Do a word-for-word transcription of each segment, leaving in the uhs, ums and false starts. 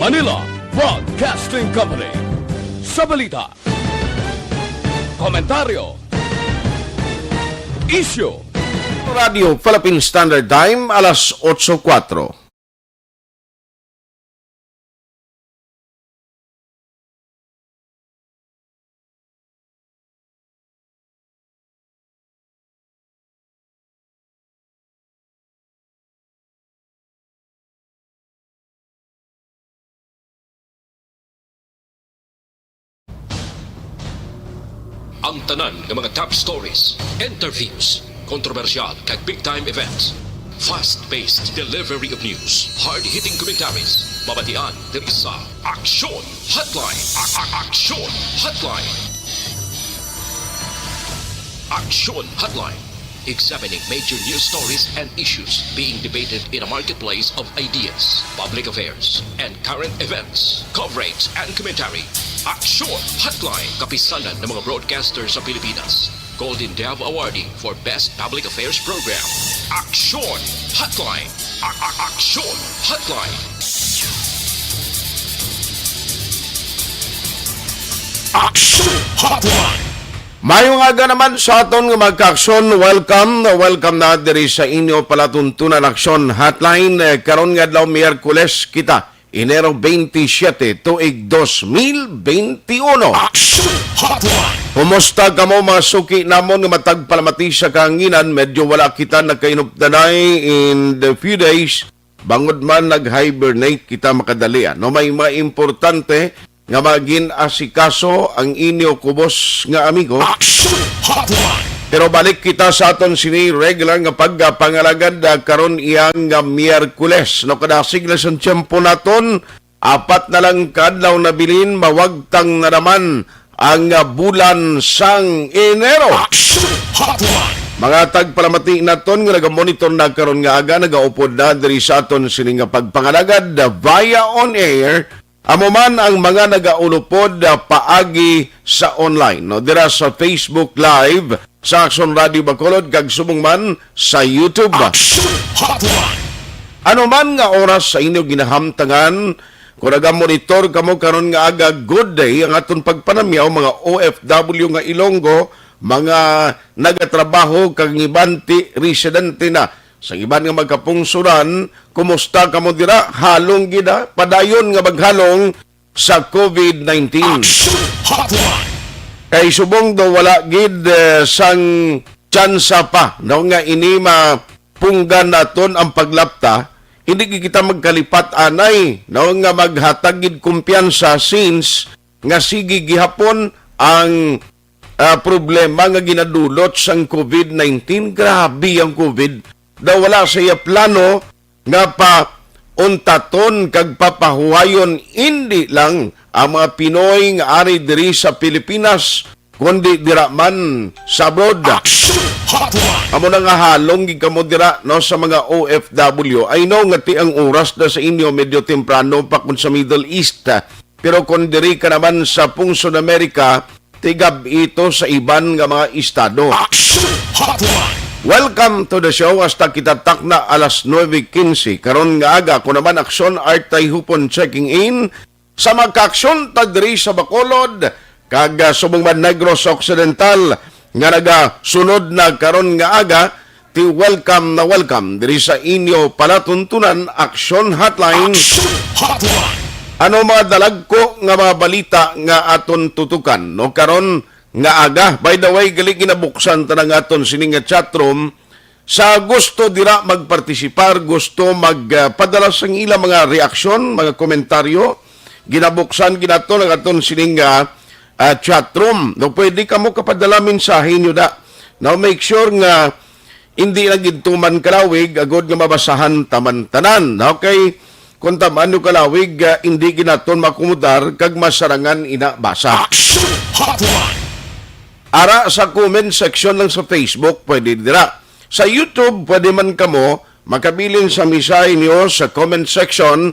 Manila Broadcasting Company. Sa balita, komentaryo, isyu, Radyo Philippine Standard Time, alas otso kuwatro. Ang tanan nga mga top stories, interviews, kontrobersyal kag big time events, fast-paced delivery of news, hard-hitting commentaries, mabatian diri sa Aksyon Hotline. A- a- Aksyon Hotline. Aksyon Hotline. Examining major news stories and issues being debated in a marketplace of ideas, public affairs, and current events. Coverage and commentary. Aksyon Hotline. Kapisanan ng mga broadcaster sa Pilipinas. Golden Dove Awardee for Best Public Affairs Program. Aksyon Hotline. A- a- Aksyon Hotline. Aksyon Hotline. Mayong aga naman sa aton nga mga kaaksyon. Welcome, welcome na diri sa inyo palatuntunan Aksyon Hotline. Eh, karon nga adlaw, Miyerkules kita, Enero twenty-seven, tuig dos mil twenty-uno. Aksyon Hotline. Kumusta kamo, mga suki namon nga matag palamati sa kahanginan? Medyo wala kita nakainupdanay in the few days. Bangod man nag-hibernate kita makadali, ano? May mga importante nga magin-asikaso ang inyo kubos nga amigo. Action Hotline! Pero balik kita sa aton sini regular nga pagpangalagad, ah, karon iyang nga Miyerkules. No, kadasig na sang tiyempo naton, apat na lang ka adlaw na bilin, mawagtang na naman ang, ah, bulan sang Enero. Action Hotline! Mga tagpalamati naton nga nagamonitor na karon nga aga, nagaupod na diri sa aton sini nga pagpangalagad, ah, via on air. Amo man ang mga nagaulupod, ah, paagi sa online, no? Dira sa Facebook Live sa Aksyon Radio Bacolod kag subong man sa YouTube. Action Hotline. Ano man nga oras sa inyo ginahamtangan, kung nagamonitor kamo karon nga aga, good day ang aton pagpanamyaw, mga O F W nga Ilonggo, mga nagatrabaho kag ang iban ti residente na sa iban nga magkapungsuran. Kumusta kamo dira? Halong gid, ha? Padayon nga maghalong sa COVID nineteen. Action Hotline. Kay subong daw wala gid, eh, sang tsansa pa, no, nga ini mapunggan naton ang paglapta, hindi gid kita magkalipat anay, no, nga maghatag gid kumpiyansa since nga sige gihapon ang, ah, problema nga ginadulot sang COVID nineteen. Grabe ang COVID. Daw wala sa iya plano nga pauntaton kag papahuwayon indi lang ang mga Pinoy nga ari diri sa Pilipinas, kundi dira man sa abroad. Action Hotline! Amo na nga halong gid kamo dira, no, sa mga O F W. I know nga ti ang oras na sa inyo medyo temprano pa kung sa Middle East, pero kung diri ka naman sa pungsod Amerika, tigab ito sa iban nga mga estado. Action Hotline! Welcome to the show. Hasta kita takna alas nuebe quince. Karon nga aga, ako naman, Aksyon Art Tayhupon checking in. Sa magkaaksyon ta diri sa Bacolod, kag, ah, subong man Negros Occidental, nga nagasunod na karon nga aga, ti welcome na welcome diri sa inyo palatuntunan Aksyon Hotline. Action Hotline. Ano mga dalagko nga mga balita nga aton tutukan, no? Karon nga aga, by the way, gali ginabuksan ta na nga aton sini nga chat room. Sa gusto dira magpartisipar, gusto mag, ah, padala sang ila mga reaksyon, mga komentaryo, ginabuksan ginato ang aton sining, ah, ah, chat room. No, pwede kamo kapadala mensahe nyo da. Now, make sure nga hindi na gid tuman kalawig, agod nga mabasahan taman tanan. Okay? Kung taman nyo kalawig, ah, hindi ginaton makumudar kag masarangan ina basa. Action Hotline! Ara sa comment section lang sa Facebook, pwede dira. Sa YouTube, pwede man kamo makabilin sa mensahe niyo sa comment section.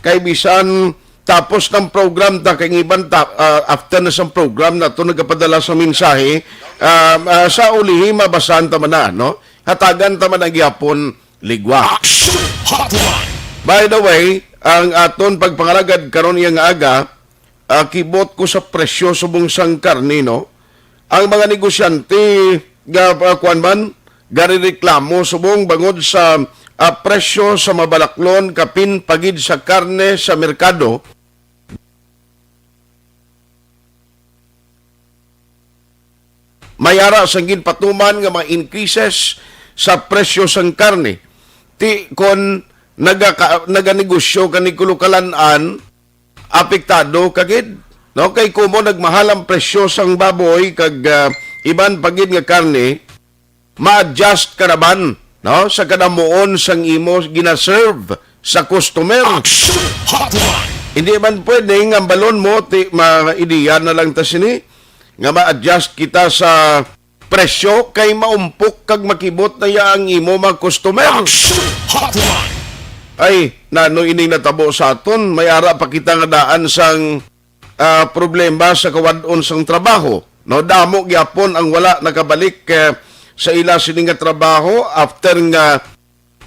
Kay bisan tapos ng program ta, kay iban ta, ah, after na sa program nato nagapadala sa mensahe, ah, ah, sa ulihi mabasahan ta man na, no? Hatagan ta man ang gihapon ligwa. Action Hotline! By the way, ang aton pagpangalagad karon iya nga aga, ah, kibot ko sa presyo subong sang karne, no? Ang mga negosyante nga, ah, kuwan man, garireklamo subong bangod sa, ah, presyo sa mabalaklon kapin pagid sa karne sa merkado. May ara sang ginpatuman nga mga increases sa presyo sang karne. Ti kon nagaka-, naganegosyo ka ni kulukalan-an, apektado ka gid, no? Kay kumo nagmahal ang presyo sang baboy kag, ah, iban pa gid nga karne, ma-adjust ka naman, no? Sa kadamuon sang imo gina-serve sa customer. Action Hotline. Hindi man pwede nga balon mo, ti, ma-, ideya na lang ta sini, nga ma-adjust kita sa presyo kay maumpok kag makibot na ya ang imo mga customer. Action Hotline. Ay, nano ining natabo sa aton? May ara pa kita nga daan sang, ah, problema sa kawad-on sang trabaho. No, damo gyapon ang wala nakabalik, eh, sa ila sini nga trabaho after nga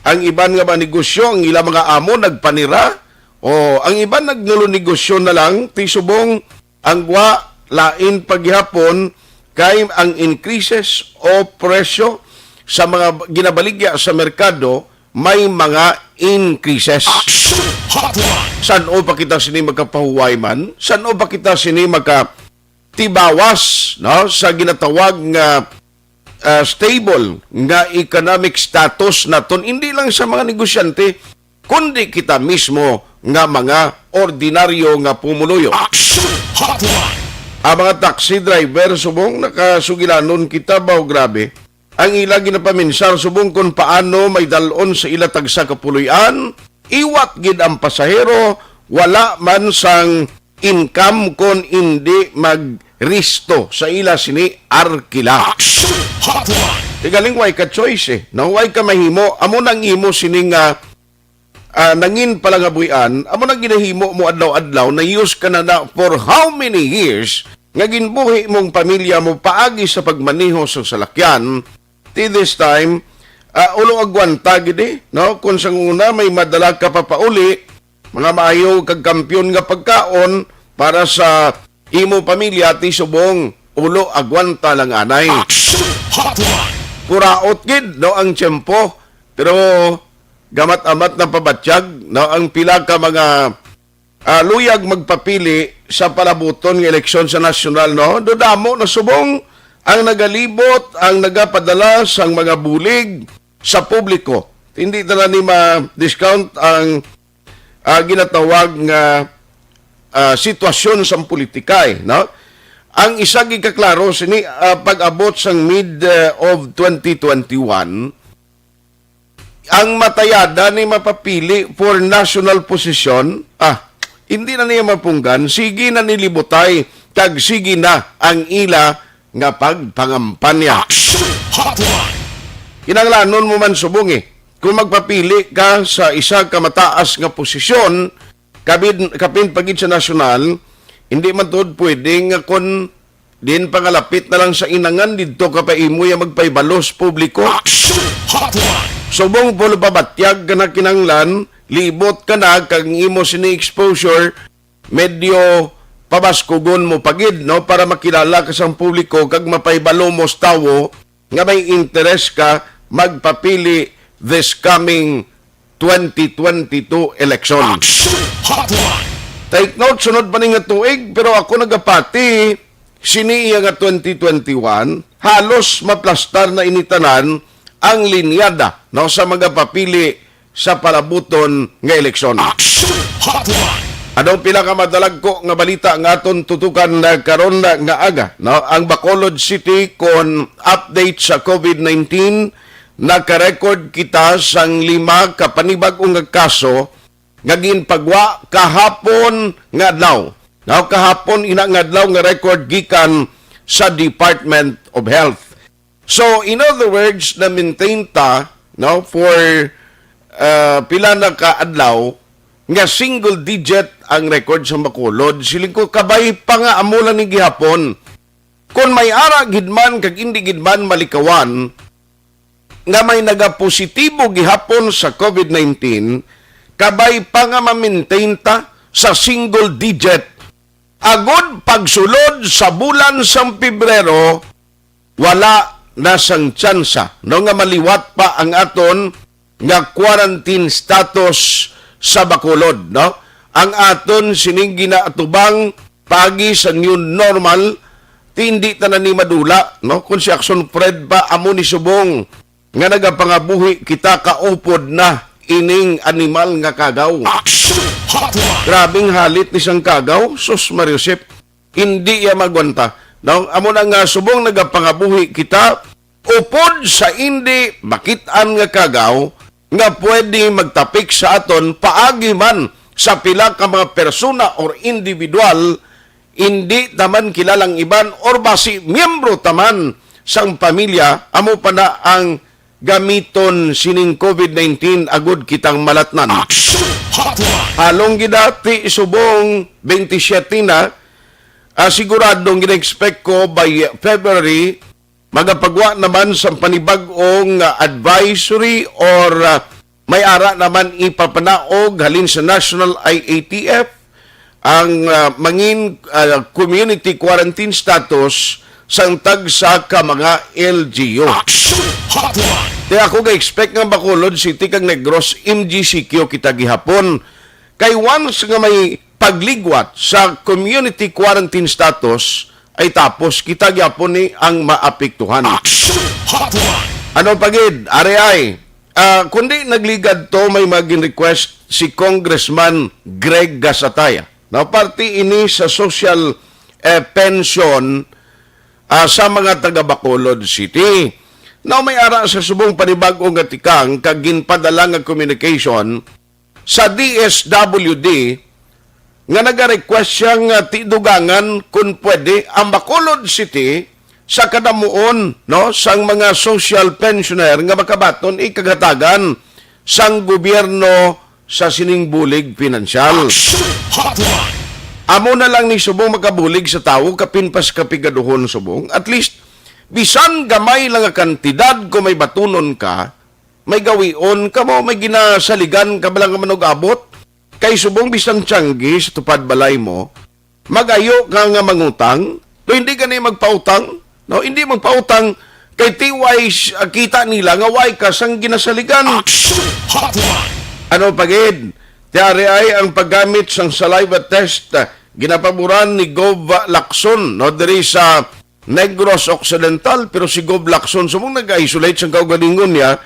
ang iban nga mga negosyo, ang ila mga amo nagpanira, o ang iban nagnulonegosyo na lang, ti subong ang gwa lain pa gihapon kay ang increases o presyo sa mga ginabaligya sa merkado may mga increases. Action Hotline. San-o pa kita sini makapahuway man? San-o pa kita sini makatibawas, no, sa ginatawag nga, ah, stable nga economic status naton, hindi lang sa mga negosyante, kundi kita mismo nga mga ordinaryo nga pumuluyo. Action Hotline. Ang mga taxi driver, subong nakasugilanon kita ba, o grabe? Ang ila ginapaminsar subong kon paano may dal-on sa ila tagsa ka puloy-an, iwat gid ang pasahero, wala man sang income kon indi magristo sa ila sini arkila. Action Hotline. Tigaling way ka choice eh. No, way ka mahimo. Amo nang imo sini nga, ah, nangin palangabuy-an, amo nang ginahimo mo adlaw-adlaw, na-use ka na na for how many years nga ginbuhi mong pamilya mo paagi sa pagmaneho sa salakyan, ti this time, ah, ulo agwanta gid eh, no? Kung sang una may madala ka papauli, mga maayo kag kampiyon nga pagkaon para sa imo pamilya, ti subong ulo agwanta lang anay. Action Hotline. Kuraot gid, no, ang tiyempo, pero gamat-amat na pabatyag, no, ang pila ka mga, ah, luyag magpapili sa palabuton nga eleksyon sa nasyonal, no? Dodamo na subong ang nagalibot, ang nagapadala sang mga bulig sa publiko. Hindi na ni ma-discount ang, ah, ginatawag nga, ah, sitwasyon sang politika, eh, no? Ang isa gikaklaro sini, ah, pag-abot sang mid, ah, of twenty twenty-one, ang matayada ni mapapili for national position, ah, hindi na niya mapunggan, sige na ni libutay, kag sige na ang ila nga pagpangampanya. Action Hotline. Kinahanglanon mo man subong eh, kung magpapili ka sa isa ka mataas nga posisyon, kapin, kapin pa gid sa nasyonal, hindi man tuod pwede nga kon din pangalapit na lang sa inangan didto ka pa imo ya magpahibalo sa publiko. Action Hotline. Subong pulo pabatyag ka na kinahanglan, libot ka na kag ang imo sini exposure, medyo pabaskugon mo pa gid, no, para makilala ka sang publiko kag mapahibalo mo sa tawo nga may interes ka magpapili this coming twenty twenty-two election. Action Hotline. Take note, sunod pa ni nga tuig, pero ako nagapati, sini iya nga twenty twenty-one, halos maplastar na ini tanan ang linyada, no, sa mga papili sa palabuton nga eleksyon. Action Hotline. Anong pila ka madalagko nga balita nga aton tutukan na karon na nga aga, no? Ang Bacolod City kon update sa COVID nineteen, naka-record kita sang lima ka panibag-o nga kaso nga ginpagwa kahapon nga adlaw. No, kahapon ina nga adlaw nga record gikan sa Department of Health. So, in other words, na-maintain ta, no, for, uh, pila na ka adlaw nga single digit ang record sa Bacolod. Siling ko, kabay pa nga amo lang ni gihapon. Kung may ara gid man kag indi gid man malikawan nga may nagapositibo gihapon sa COVID nineteen, Kabay pa nga ma-maintain ta sa single digit. Agod pagsulod sa bulan sang Pebrero, wala na sang tsansa, no, nga maliwat pa ang aton nga quarantine status sa Bacolod, no? Ang aton sining ginaatubang paagi sa new normal, ti hindi tanan ni madula, no? Kung si Action Fred pa amo ni subong nga nagapangabuhi kita, kaupod na ining animal nga kagaw. Action Hotline! Grabing halit ni sang kagaw, sus Mariusip, hindi iya magwanta. No? Amo na nga subong nagapangabuhi kita, upod sa hindi makit-an nga kagaw nga pwede magtapik sa aton paagi man sa pila ka mga persona or individual, hindi taman kilalang iban or basi miyembro taman sang pamilya, amo pa na ang gamiton sining COVID nineteen agud kitang malatnan. Action Hotline! Halong gidati subong twenty-seven na, ah, siguradong gina-expect ko by February, magapagwa naman sa panibag-ong, ah, advisory or, ah, may ara naman ipapanaog halin sa National I A T F ang, ah, mangin, ah, community quarantine status sang tagsa ka mga L G U. Action Hotline! Kaya ako ga-expect nga Bacolod City kag Negros, M G C Q kita gihapon. Kay once nga may pagligwat sa community quarantine status, ay tapos kita gyapon ni ang maapektuhan. Action Hotline! Ano pa gid, ari ay, ah, kundi nagligad to, may magin request si Congressman Greg Gasataya. No, parte ini sa social, eh, pension, ah, sa mga taga Bacolod City. Now, may ara sa subong panibag-o nga tikang kag ginpadala nga communication sa D S W D nga nagarequest siya nga tidugangan, kung pwede, ang Bacolod City sa kadamuon, no, sang mga social pensioner nga makabaton ikaghatagan sang gobyerno sa sining bulig pinansyal. Action Hotline! Amo na lang ni subong makabulig sa tawo, kapin pas kapigaduhon subong. At least, bisan gamay lang nga kantidad, kung may batunon ka, may gawion ka mo, may ginasaligan ka ba lang nga manug-abot? Kay subong bisan tiyanggi sa tupad balay mo, magayo ka nga mangutang, no, hindi ka ni magpautang, no, hindi magpautang, kay tiway s-, kita nila nga way ka sang ginasaligan. Action Hotline! Ano pa gid? Tiyari ay ang paggamit sang saliva test, ah, ginapaboran ni Gov Lacson, no, diri sa Negros Occidental, pero si Gov Lacson, sumong nag-isolate sang kaugalingon niya,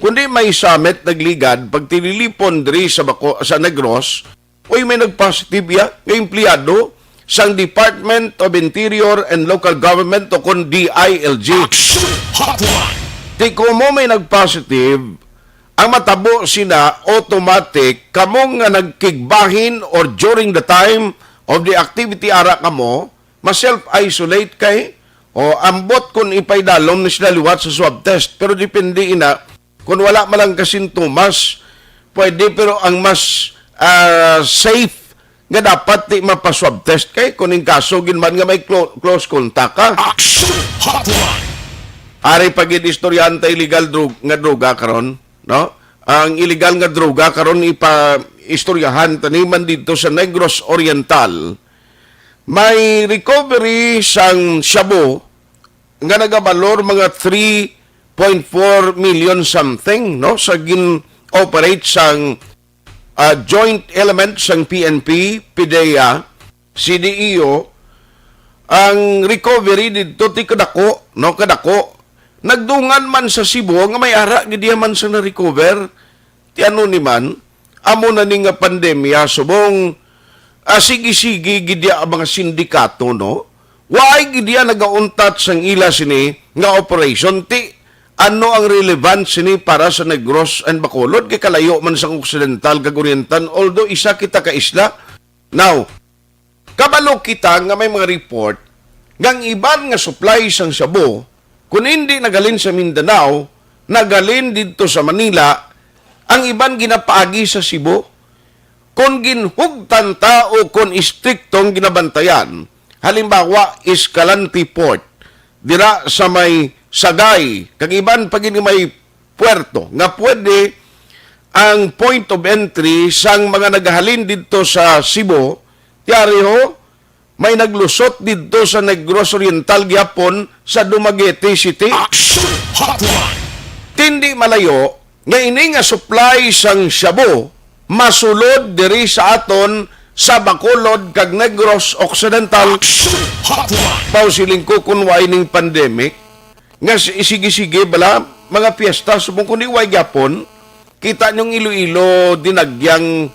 kundi may summit nagligad, pagtililipon diri sa Baco-, sa Negros, uy, may nag-positive iya nga empleyado sang Department of Interior and Local Government o kon D I L G. Action Hotline! Ti kumo may nag-positive, ang matabo sina automatic, kamo nga nagkigbahin or during the time of the activity ara kamo, ma-self-isolate kay, o ambot kung ipaidalom na sila liwat sa swab test. Pero depende ina, kung wala man lang kasintomas, pwede, pero ang mas, ah, safe nga dapat ti mapa-swab test kay kung in kaso gid man nga may clo-, close contact ka. Action Hotline! Ari pa gid istoryahan ta illegal drug-, nga droga karon, no? Ang illegal nga droga karon ipa-istoryahan ta ni man didto sa Negros Oriental. May recovery sang shabu nga nagabalor mga three point four million something, no, sa gin-operate sang, ah, joint element sang P N P, PDEA, C D E O. Ang recovery didto ti kadako, no, kadako. Nagdungan man sa Cebu nga may ara gid iya man sa na-recover. Ti ano ni man, amo na ni nga pandemya, subong, ah, sige-sige gid iya ang mga sindikato, no? Waay gid iya nagauntat sang ila sini nga operation. Ti ano ang relevance sini para sa Negros and Bacolod? Kay kalayo man sang Occidental kag Oriental, although isa kita ka isla. Now, kabalo kita nga may mga report nga ang iban nga supply sang shabu, kun hindi naghalin sa Mindanao, naghalin didto sa Manila, ang iban ginapaagi sa Cebu. Kon ginhugtan ta o kon istriktong ginabantayan, halimbawa, Escalante Port, dira sa may Sagay, kag iban pa gid nga may puerto nga pwede ang point of entry sang mga nagahalin didto sa Cebu, tiyari ho, may naglusot didto sa Negros Oriental gihapon sa Dumaguete City. Action Hotline! Tindi malayo nga ini nga supply sang shabu masulod diri sa aton sa Bacolod kag Negros Occidental. Action Hotline! Pau siling ko, kun way ning pandemic, nga si-, sige-sige bala, mga piyesta, subong kundi way gyapon, kita niyong Iloilo, dinagyang,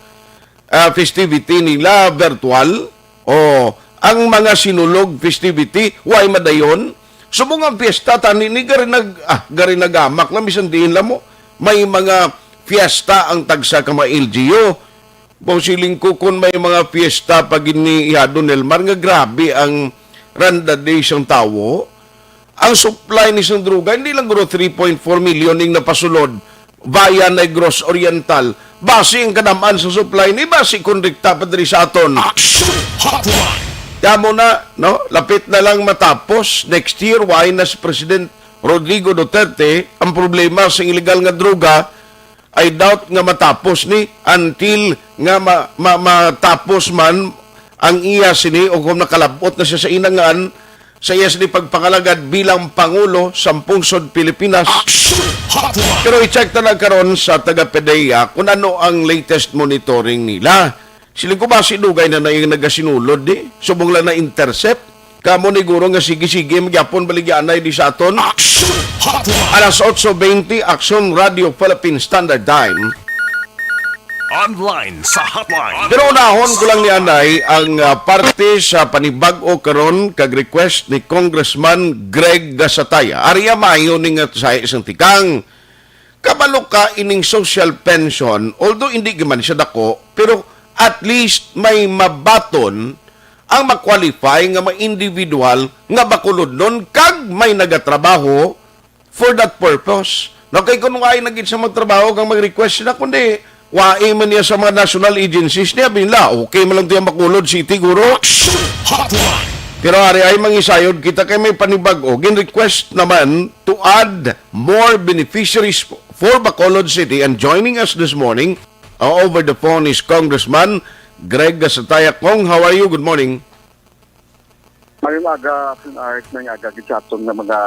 ah, festivity nila, virtual. O, ang mga Sinulog festivity, way madayon. Subong ang piyesta, tani ni gari nag-, ah, gari nagamak na, misan diin lang mo. May mga fiesta ang tagsa ka mga L G U. Kung siling ko, kung may mga fiesta pa gini ihado, Nelmar, nga grabe ang randa day sang tawo. Ang supply ni sang droga, hindi lang guro three point four million ning napasulod via Negros Oriental. Basi ang kadamaan sa supply ni, basi kondikta pa diri sa aton. Action Hotline! Kamo na, no? Lapit na lang matapos. Next year, way na si President Rodrigo Duterte. Ang problema sa illegal nga droga, I doubt nga matapos ni until nga ma-, ma-, matapos man ang iya sini o kung nakalabot na siya sa inangan sa iya sini pagpangalagad bilang Pangulo sa Pungsod Pilipinas. Action Hotline! Pero i-check na lang karon sa taga PDEA kung ano ang latest monitoring nila. Siling ko ba si dugay na na yung nagasinulod di? Subong lang na intercept. Kamo ni guro nga sige-sige, magyapon baligyanay di sa aton. Action Hotline! Alas otso bente, Action Radio Philippine Standard Time. Online sa hotline. Pero unahon ko lang ni anay ang, ah, parte sa panibag-o karon kag request ni Congressman Greg Gasataya. Aria mayo ni nga sa isang tikang. Kabalo ka ining social pension, although hindi man siya dako, pero at least may mabaton ang ma-qualify nga mga individual nga Bacolodnon kag may nagatrabaho for that purpose. No, kay kung wala na gid sa magtrabaho kang mag-request sila, kundi wala man niya sa mga national agencies niya, binla, okay man lang to yung Bacolod City, guro. Action Hotline! Pero ari ay mangisayod kita kay may panibag-o. Gin-request naman to add more beneficiaries for Bacolod City. And joining us this morning, uh, over the phone is Congressman Greg Gasataya. Cong, how are you? Good morning. Mayong aga, Action Art, mayong aga gid sa aton nga mga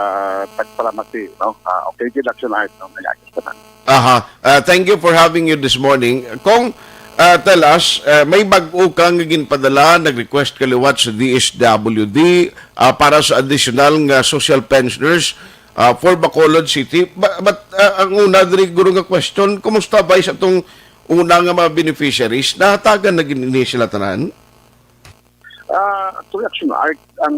tagpalamati, no? Ah, okay gid, Action Art, no? Mayong aga sa tanan. Aha. Uh, thank you for having you this morning. Cong, uh, tell us, uh, may bag-o ka nga ginpadala, nag-request ka liwat sa D S W D, uh, para sa additional nga social pensioners, uh, for Bacolod City. Ba-, but, uh, ang una diri, guro, nga question, kumusta ba sa atong una nga mga beneficiaries? Nahatagan na gid ni sila tanan? Ah, actually, Action Art, ang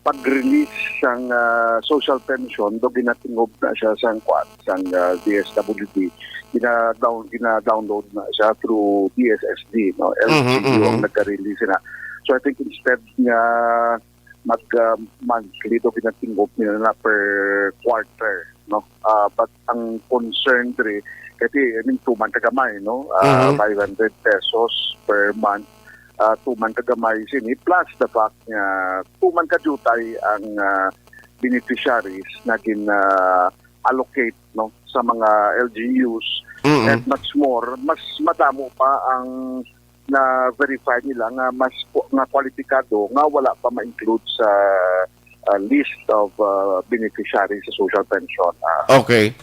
pag-release sang, ah, social pension, do ginatingob na siya sang kwan, sang, ah, D S W D, gina-down-, gina-download na siya through D S S D, no? Mhm, L G U ang mhm. Nagka-release na. So, I think instead nga mag, ah, monthly, do ginatingob nila na per quarter, no? Ah, but ang concern diri, kasi, I mean, tuman kagamay, no? Ah, Mhm. five hundred pesos per month, ah, tuman kagamay sini, plus the fact nga tuman kadiyutay ang, ah, beneficiaries nga gin, ah, allocate, no, sa mga L G Us, Mm-mm. and much more, mas madamo pa ang na-verify nila nga mas ku-, nga kwalipikado nga wala pa ma-include sa, ah, list of, ah, beneficiaries sa social pension. Ah. Okay.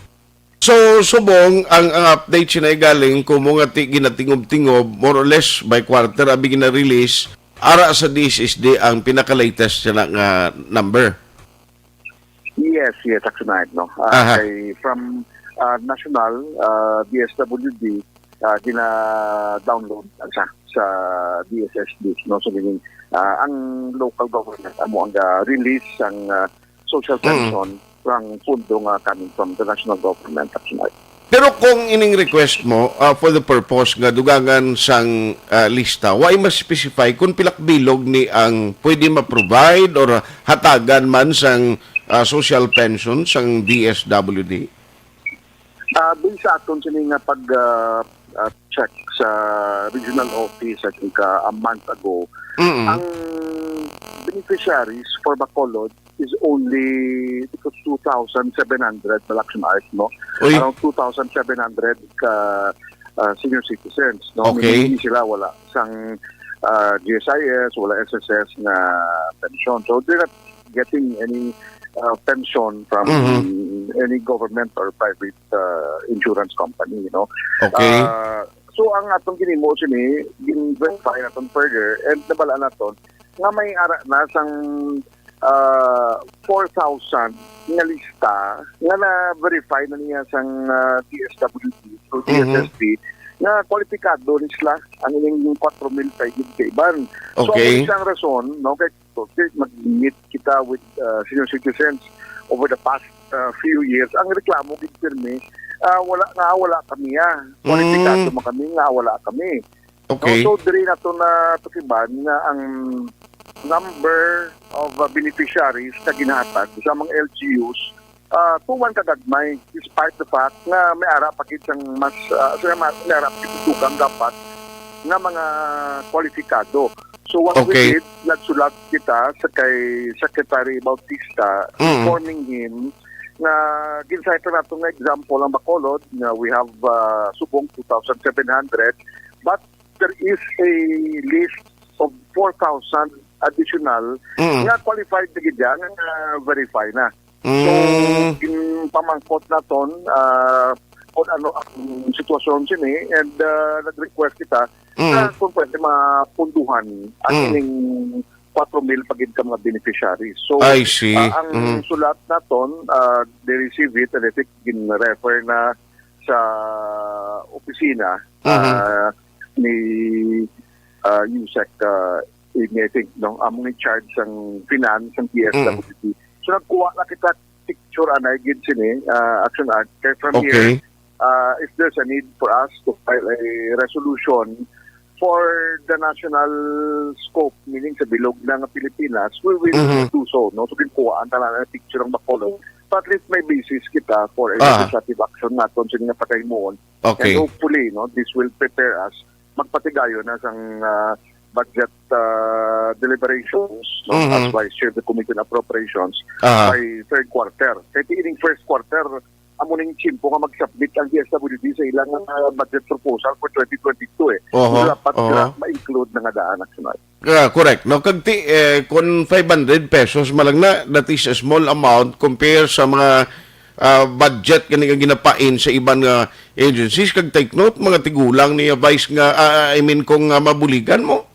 So, subong, ang, ang update siya na galing, kung mo nga ti-, ginatingob-tingob, more or less by quarter, abi gina-release, ara sa D S S D ang pinaka-latest siya na nga number. Yes, yes, Action Art, no? Ah, Aha. Kay from, ah, national, ah, D S W D, ah, gina-download sa, sa D S S D, no? So, meaning, ah, ang local government, amo ang, ah, release ang, ah, social Mm. pension, ang pundo nga coming from the national government, Action Art. Pero kung ining request mo, ah, for the purpose nga dugangan sang, ah, lista, wa mas specify kung pilak bilog ni ang pwede ma-provide or hatagan man sang, ah, social pension sang D S W D? Ah, based sa aton sini nga pag, ah, ah, check sa regional office, I think, ah, a month ago, Mm. ang beneficiaries for Bacolod is only, it was two thousand seven hundred, Malaction Arts, no? Uy. Around two thousand seven hundred ka, ah, senior citizens, no? Okay. Meaning, hindi sila wala sang, ah, G S I S, wala S S S nga pension. So, they're not getting any, ah, pension from Mhm. any government or private, ah, insurance company, you know? Okay. Ah, so, ang atong ginhimo sini, gin-verify naton further, and nabal-an naton nga may ara na sang, ah, four thousand nga lista nga na-verify na niya sang, ah, D S W D, so Mhm. D S S D, nga kwalipikado ni sila ang ining four mil pa gid ka iban. So, Okay. ang isang rason, no, kay, okay, mag-meet kita with, ah, senior citizens over the past, ah, few years. Ang reklamo gid pirmi, ah, wala nga, wala kami, ah. Kwalipikado Mm. man kami nga wala kami. Okay. No? So, diri nato natukiban nga ang number of, uh, beneficiaries na ginahatag sa mga L G Us, uh, tuman kagagmay, despite the fact nga may ara pa gid sang mas, uh, sa ma-, may ara pa gid dugang dapat nga mga kwalipikado. So, what we Okay. did, nagsulat kita sa kay Secretary Bautista, Mm. informing him nga ginsakit nato nga example ang Bacolod, nga we have, uh, subong two thousand seven hundred, but there is a list of four thousand additional Mm. nga qualified na gid yan, nga verify na. So, Mm. ginpamangkot naton, ah, kung ano ang sitwasyon sini, and, ah, nag-request kita Mm. na kung pwede mapunduhan ang Mm. ining four mil pa gid ka mga beneficiaries. So, I see. ah, ang Mm. sulat naton, ah, they receive it, and I think gin-refer na sa opisina, Mhm. ah, ni, ah, Yusek, ah, Amy, I think, no? Amo ni charge sang finance, sang D S W D. Mm. So, nagkuha na kita picture, anay gid sini, ah, Action Act. Kay from Okay. here, ah, if there's a need for us to file a resolution for the national scope, meaning sa bilog na nga Pilipinas, we will Mhm. do so, no? So, ginkuha ang tanan ng picture ng Bacolod. So, at least may basis kita for a Ah. legislative action naton sa nga pagkahimuon. Okay. And hopefully, no, this will prepare us magpatigayon na sang, ah, budget, ah, deliberations, no, Mhm. as Vice Chair of the Committee on Appropriations Aha. by third quarter. Kay ining first quarter, amo ning tiyempo nga mag-submit ang D S W D sa ilang, ah, budget proposal for twenty twenty-two, eh. Oho, Dapat oho. sila ma-include na nga daan, actually. Ah, correct. No, kag ti, eh, kung five hundred pesos man lang na, that is a small amount compare sa mga, ah, budget gani nga ginapain sa iban nga agencies. Kag take note, mga tigulang ni Vice nga, ah, I mean, kung, ah, mabuligan mo.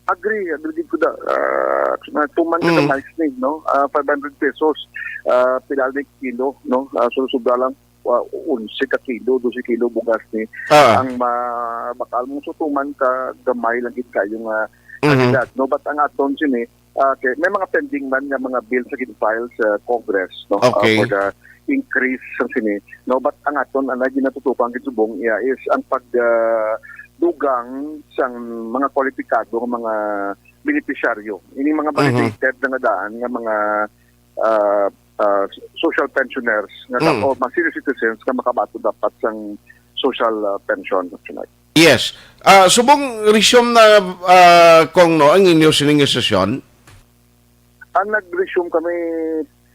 Agree, agree gid ko da. Ah, na tuman ka Mm. na mais ni, no? Ah, five hundred pesos, ah, pila ni kilo, no? Ah, so, sobra lang, ah, onse ka kilo, dose kilo bugas ni Ah. ang ma-, bakal mo. So, tuman ka gamay lang gid kayo nga Mhm. kantidad, no? But ang aton sini, ah, kay, may mga pending man nga mga bill sa gin-file sa Congress, no? Ah, Okay. for the increase sa sini, no? But ang aton, ang ginatutukan gid subong iya is ang pag, ah, dugang sang mga kwalipikado nga mga benepisyaryo. Ini mga Mhm. mandated na nga daan nga mga, ah, ah, social pensioners nga Mm. o mga senior citizens nga makabaton dapat sang social, ah, pension. Yes. Ah, subong resume na, ah, kung no, ang inyo sining sesyon? Ah, nag-resume kami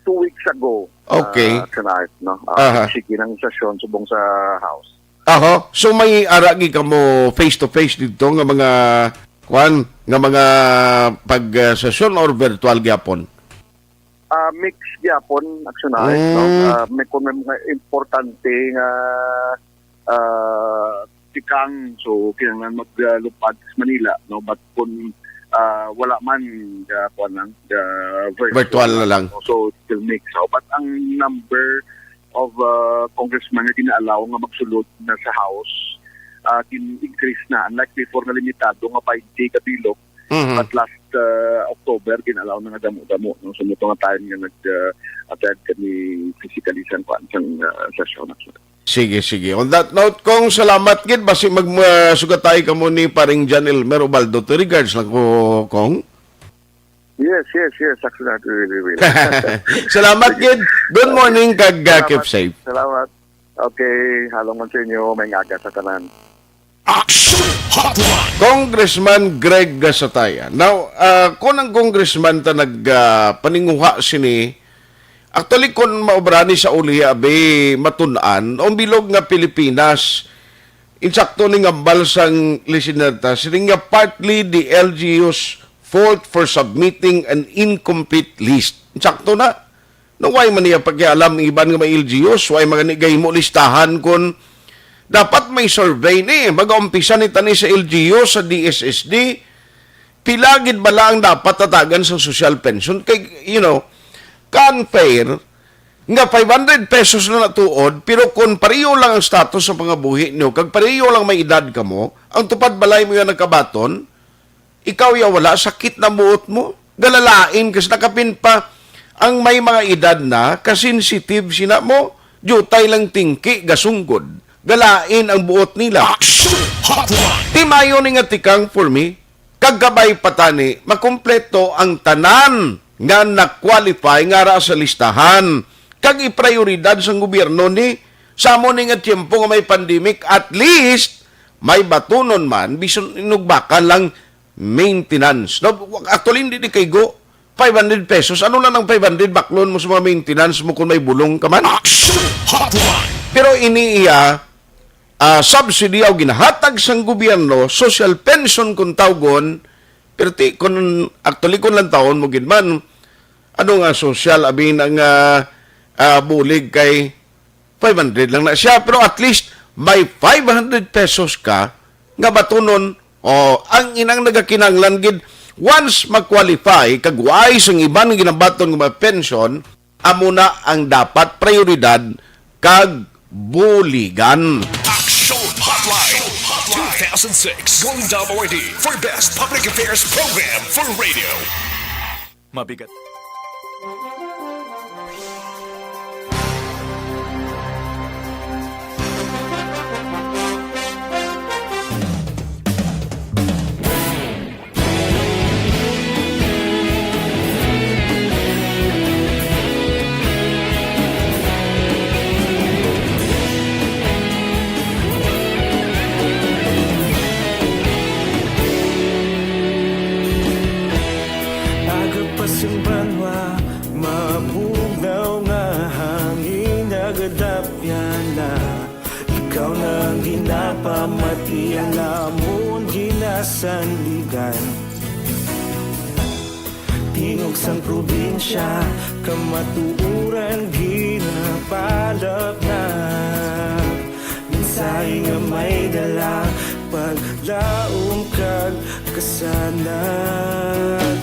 two weeks ago, Okay. ah, tonight, no? Ah, Aha. Sige ng sesyon subong sa House. Aho. So may aragi ka mo face to face dito nga mga kwan, nga mga pag, ah, sesyon or virtual gyapon? Ah, mix gyapon, actually, no? Mm. Ah, may, kung may mga importante nga, ah, tikang, so kinahanglan maglupad sa Manila, no? But kung, ah, wala man, ah, kuwan lang, ah, virtual Virtual na lang. lang. So, still mix. So, but ang number of, ah, congressman nga gina-allow nga magsulod na sa House, ah, gin-increase na. Unlike before nga limitado nga twenty ka bilog, Mhm. but last, ah, October, gina-allow na nga damo-damo, no? So, mo to nga time nga nag, ah, attend kami physically sa, kuwan, sa, ah, session. Sige, sige. On that note, Kong, salamat gid. Basi mag, ah, sugatay ka mo ni Paring John Elmer Ubaldo. To regards lang ko, Kong. Yes, yes, yes. Actually, we will. Salamat Sige. gid. Good morning, kag, ah, Salamat. keep safe. Salamat. Okay, halong man sa inyo. May ngaga sa tanan. Ah, Action Hotline. Congressman Greg Gasataya. Now, ah, kung ang congressman ta nag, ah, paninguha sini, actually, kung maobra ni sa uli, abi, matun-an, ang bilog nga Pilipinas, insakto ni nga hambal sang listener ta, sini nga partly the L G U's fault for submitting an incomplete list. Insakto na. No, why man niya pakialam iban nga may L G Us? Why man gani gahimo listahan kun dapat may survey ni? Magaumpisa ni tani sa L G U, sa D S S D. Pila gid bala ang dapat tatagan sa social pension? Kay, you know, ka-unfair nga five hundred pesos na natuod, pero kung pareho lang ang status sa pangabuhi nyo, kag pareho lang may edad kamo, ang tupad balay mo yan nagkabaton, ikaw ya wala, sakit na buot mo. Galalain kas nakapin pa ang may mga edad na, kasensitive sina mo, jutay lang tingki, gasunggod. Galain ang buot nila. Action Hotline. Timayo ni nga tikang for me, kag kabay pa tani, makumpleto ang tanan nga na-qualify nga ara sa listahan, kag iprioridad sang gobyerno ni, sa amo ni nga tiyempo nga may pandemic, at least, may batunon man, bisan inugbakan lang maintenance. No, actually, hindi di kay go. Five hundred pesos. Ano lang ang five hundred? Baklon mo sa mga maintenance mo kung may bulong ka man. Action Hotline. Pero ini iya, ah, subsidy o ginahatag sang gobyerno, social pension kung tawgon, pero ti, kung actually kung lang taon mo gid man, ano nga social, abi, ang, ah, ah, bulig kay five hundred lang na siya, pero at least may five hundred pesos ka nga batunon. O, ang inang nagakinanglan gid, once ma-qualify kag wais ang iban nga ginabaton nga mga pensyon, amo na ang dapat prioridad kag buligan. Action Hotline two thousand six Golden Dome Awardee for Best Public Affairs Program for Radio. Mabigat. Aga pa sing banwa, mabugnaw nga hangin nagadapyan na. Ikaw na ang ginapamati, ang amon ginasandigan. Tingog sang probinsya, kamatuoran ginapalapnap. Mensahe nga may dala, paglaom kag kasanag.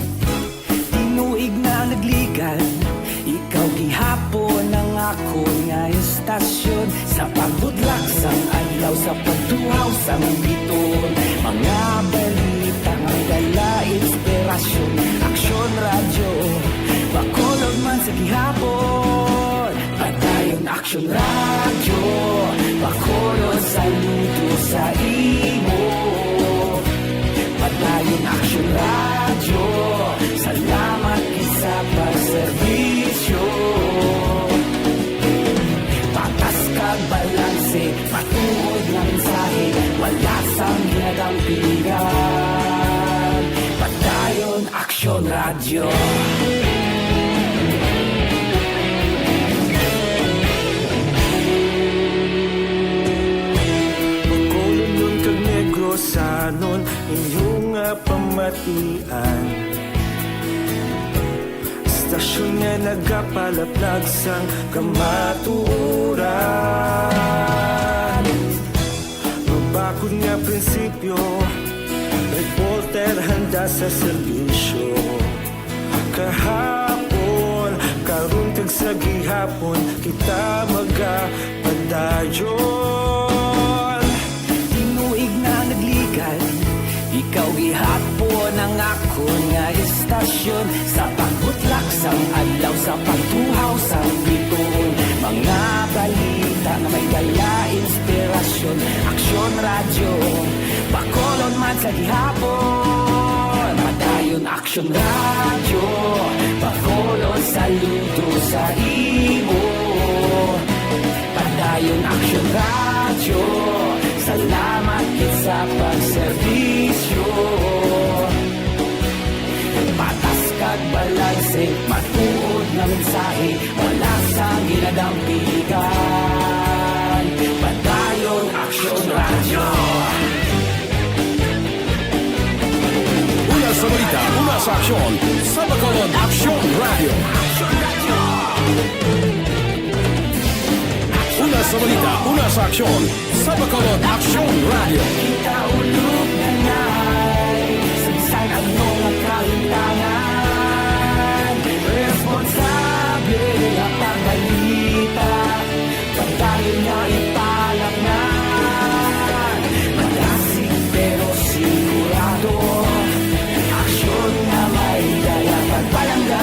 Tinuig na nagligan, ikaw gihapon ang akon nga estasyon. Sa pagbudlak sang adlaw, sa pagtuhaw sang biton, mga balita may dala inspirasyon. Aksyon Radyo, Bacolod man sa gihapon. Padayon Aksyon Radyo, Bacolod, saludo sa imo. Padayon Aksyon Radyo, salamat gid sa pagserbisyo. Patas kag balanse, matuod nga mensahe, wala sang ginadampigan. Padayon Aksyon Radyo. Bacolodnon kag Negrosanon, inyo nga pamatian. Estasyon nga nagapalaplag sang kamatuoran. Mabakod nga prinsipyo, reporter handa sa serbisyo. Kahapon, karon kag sa gihapon, kita magapadayon. Tinuig na nagligan, ikaw gihapon ang akon nga estasyon. Sa pagbutlak sang adlaw, sa pagtuhaw sang biton, mga balita nga may dala inspirasyon. Aksyon Radyo, Bacolod man sa gihapon. Padayon Aksyon Radyo, Bacolod, saludo sa imo. Padayon Aksyon Radyo, salamat Kita sa pagserbisyo, patas kag balanse, matuod nga mensahe, wala sang ginadampigan. Padayon Aksyon Radyo. Una sa balita, una sa aksyon, sa Bacolod Aksyon Radyo. Una sa balita, una sa aksyon, sa Bacolod Aksyon Radyo. Kita ulog na nai, sa bisan ano nga kahintangan, responsable nga pagbalita, padayon nga ipalatnan. Madasig pero sigurado, aksyon nga may dala pagpalangga.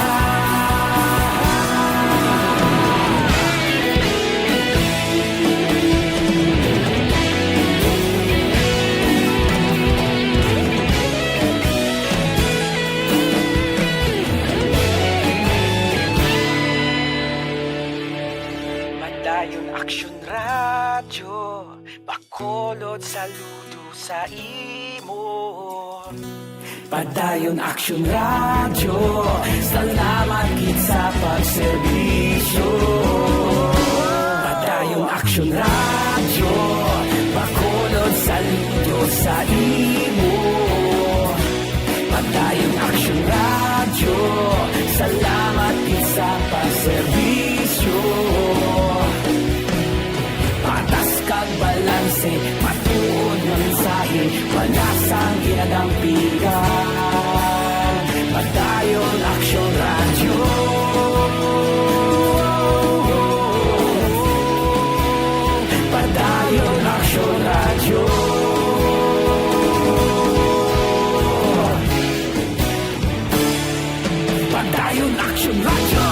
Padayon Aksyon Radyo, Bacolod, saludo sa imo. Padayon Aksyon Radyo, salamat gid sa pagserbisyo. Padayon Aksyon Radyo, Bacolod, saludo sa imo. Padayon Aksyon Radyo, salamat gid sa pagserbisyo. Patas kag balanse, matuod nga mensahe, wala sang ginadampigan. Padayon Aksyon Radyo. Padayon Aksyon Radyo. Padayon Aksyon Radyo.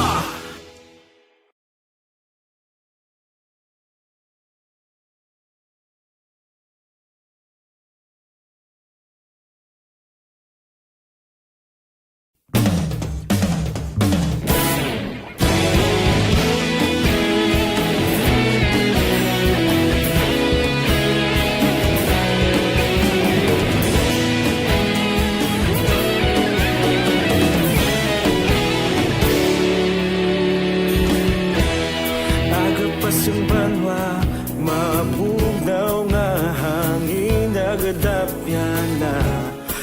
Aga pa sang banwa, mabugnaw nga hangin, nagadapyan na.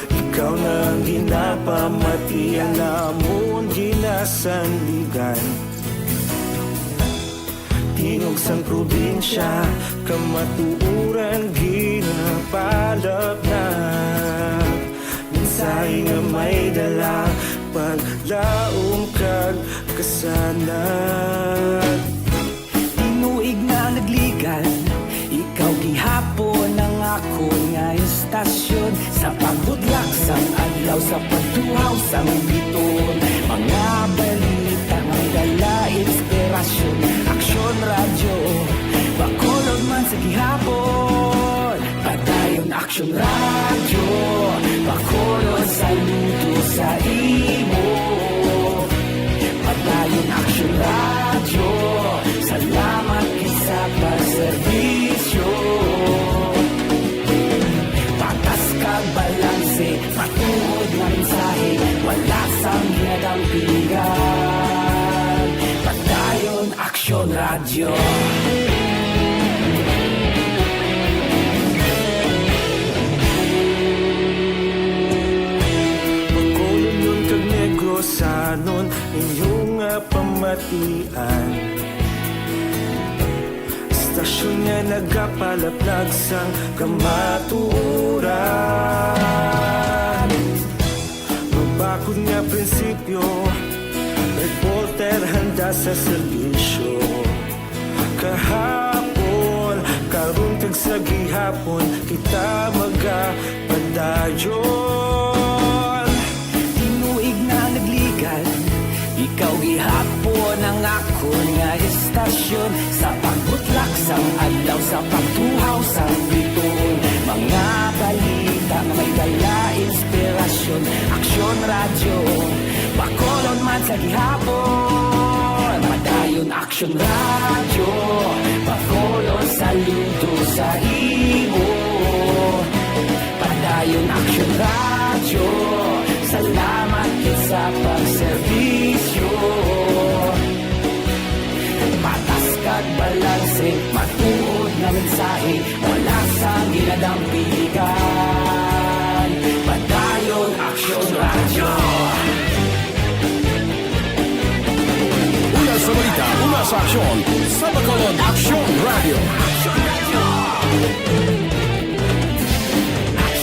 Ikaw na ang ginapamatian, amon ginasandigan. Tingog sang probinsya, kamatuoran ginapalapnag. Mensahe nga may dala, paglaom kag kasanag. Tinuig na nagligad, ikaw gihapon ang akon nga istasyon. Sa pagbudlak sang adlaw, sa pagtuhaw sang biton, mga balita nga may dala inspirasyon. Aksyon Radyo, Bacolod man sa gihapon. Padayon Aksyon Radyo, Bacolod, saludo sa imo. Padayon Aksyon Radyo, salamat gid sa pagserbisyo. Patas kag balanse, matuod nga mensahe, wala sang ginadampigan. Padayon Aksyon Radyo. Bacolod kag Negros, sanon inyo nga pamatian. Istasyon nga nagapalaplag sang kamatuoran. Mabakod nga prinsipyo, reporter handa sa serbisyo. Kahapon, karon kag sa gihapon, kita magapadayon. Tinuig na nagligad, ikaw gihapon ang akon nga istasyon. Sa pagbutlak sang adlaw, sa pagtuhaw sang biton, mga balita nga may dala inspirasyon. Aksyon Radyo, Bacolod man sa gihapon. Padayon Aksyon Radyo, Bacolod, saludo sa imo. Mensahe, wala sang ginadampigan. Padayon Aksyon Radyo. Una sa balita, una sa aksyon, sa Bacolod Aksyon Radyo.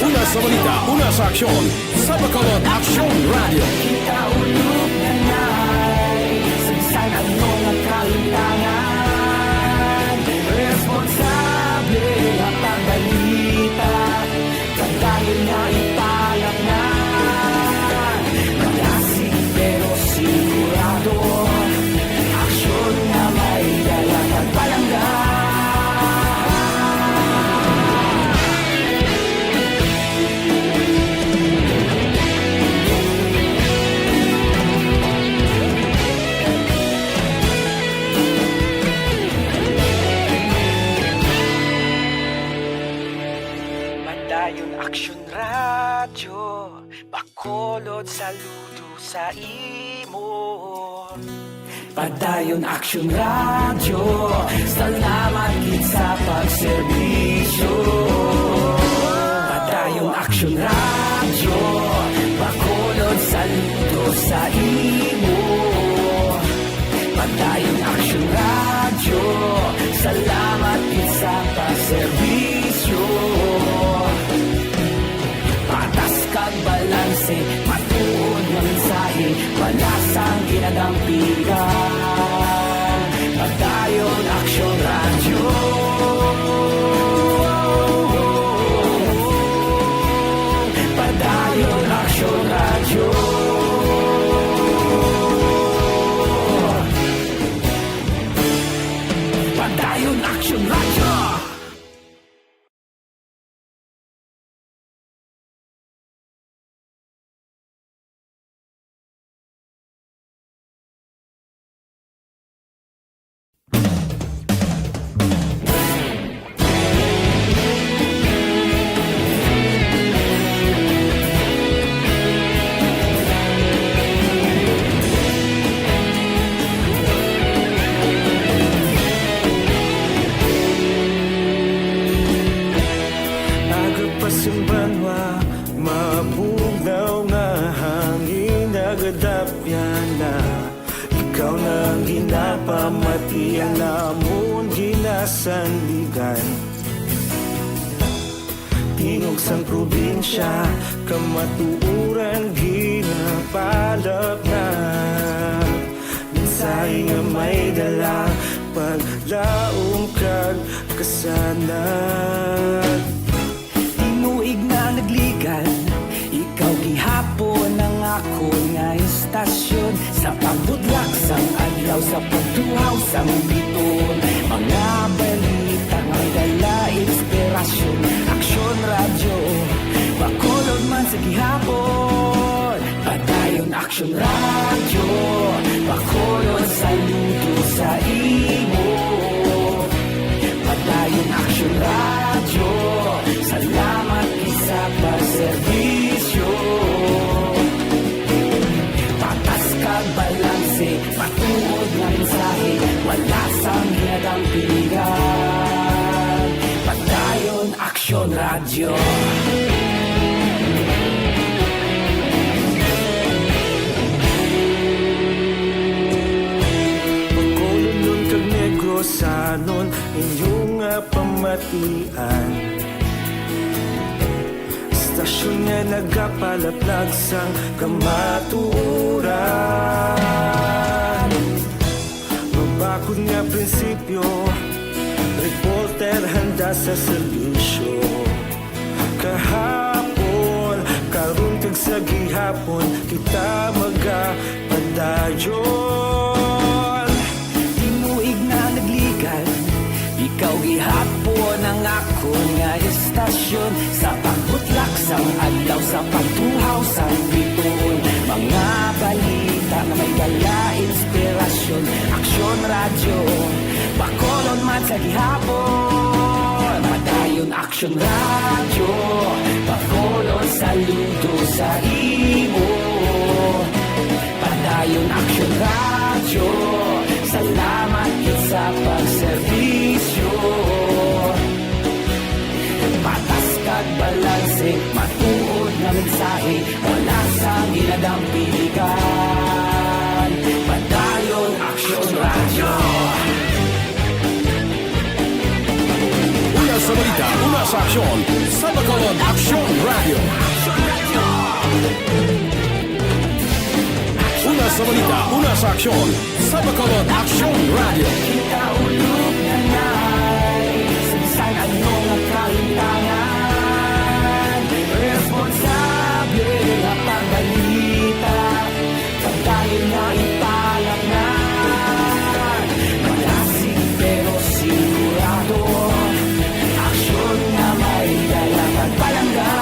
Una sa balita, una sa aksyon, sa Bacolod Aksyon Radyo. Kita ulog na nay, sa bisan ano nga kalimtangan, responsable nga pagbalita, padayon nga ipalatnan. Malasig pero sigurado, aksyon nga may dala kag palangga. Padayon Aksyon Radyo, Bacolod, saludo sa imo. Padayon Aksyon Radyo, salamat gid sa pagserbisyo. Padayon Aksyon Radyo, Bacolod, saludo sa imo. Padayon Aksyon Radyo, salamat gid sa pagserbisyo. Patas kag balanse, matuod nga mensahe, wala sang ginadampigan. Padayon Aksyon Radyo. Padayon Aksyon Radyo. Padayon Aksyon Radyo. Aga pa sing banwa, mabugnaw nga hangin nagadapyan na. Ikaw na ang ginapamati, ang amon ginasandigan. Tingog sang probinsya, kamatuoran ginapalapnag. Mensahe nga may dala, paglaom kag kasanag. Tinuig na nagligan, ikaw gihapon ang akon nga istasyon. Sa pagbudlak sang adlaw, sa pagtuhaw sang biton, mga balita nga may dala inspirasyon. Aksyon Radyo, Bacolod man sa gihapon. Padayon Aksyon Radyo, Bacolod, saludo sa imo. Padayon Aksyon Radyo, salamat gid sa pagserbisyo. Patas kag balanse, matuod nga mensahe, wala sang ginadampigan. Padayon Aksyon Radyo. Bacolodnon kag Negrosanon, inyo nga pamatian. Istasyon nga nagapalaplag sang kamatuoran. Mabakod nga prinsipyo, reporter handa sa serbisyo. Kahapon, karon kag sa gihapon, kita magapadayon. Tinuig na nagligan, ikaw gihapon ang akon nga istasyon. Sa pagbutlak sang adlaw, sa pagtuhaw sang bituon, mga balita nga may dala inspirasyon. Aksyon Radyo, Bacolod man sa gihapon. Padayon Aksyon Radyo, Bacolod, saludo sa imo. Padayon Aksyon Radyo, salamat gid sa pagserbisyo. Wala sang ginadampigan. Padayon Aksyon Radyo. Una sa balita, una sa aksyon, sa Bacolod Aksyon Radyo. Una sa balita, una sa aksyon, sa Bacolod Aksyon Radyo. Kita ulog na nay, sa bisan ano nga kahintangan, responsable nga pagbalita, pagdayon nga ipalapnan. Malasig pero sigurado, aksyon nga may dala pagpalangga.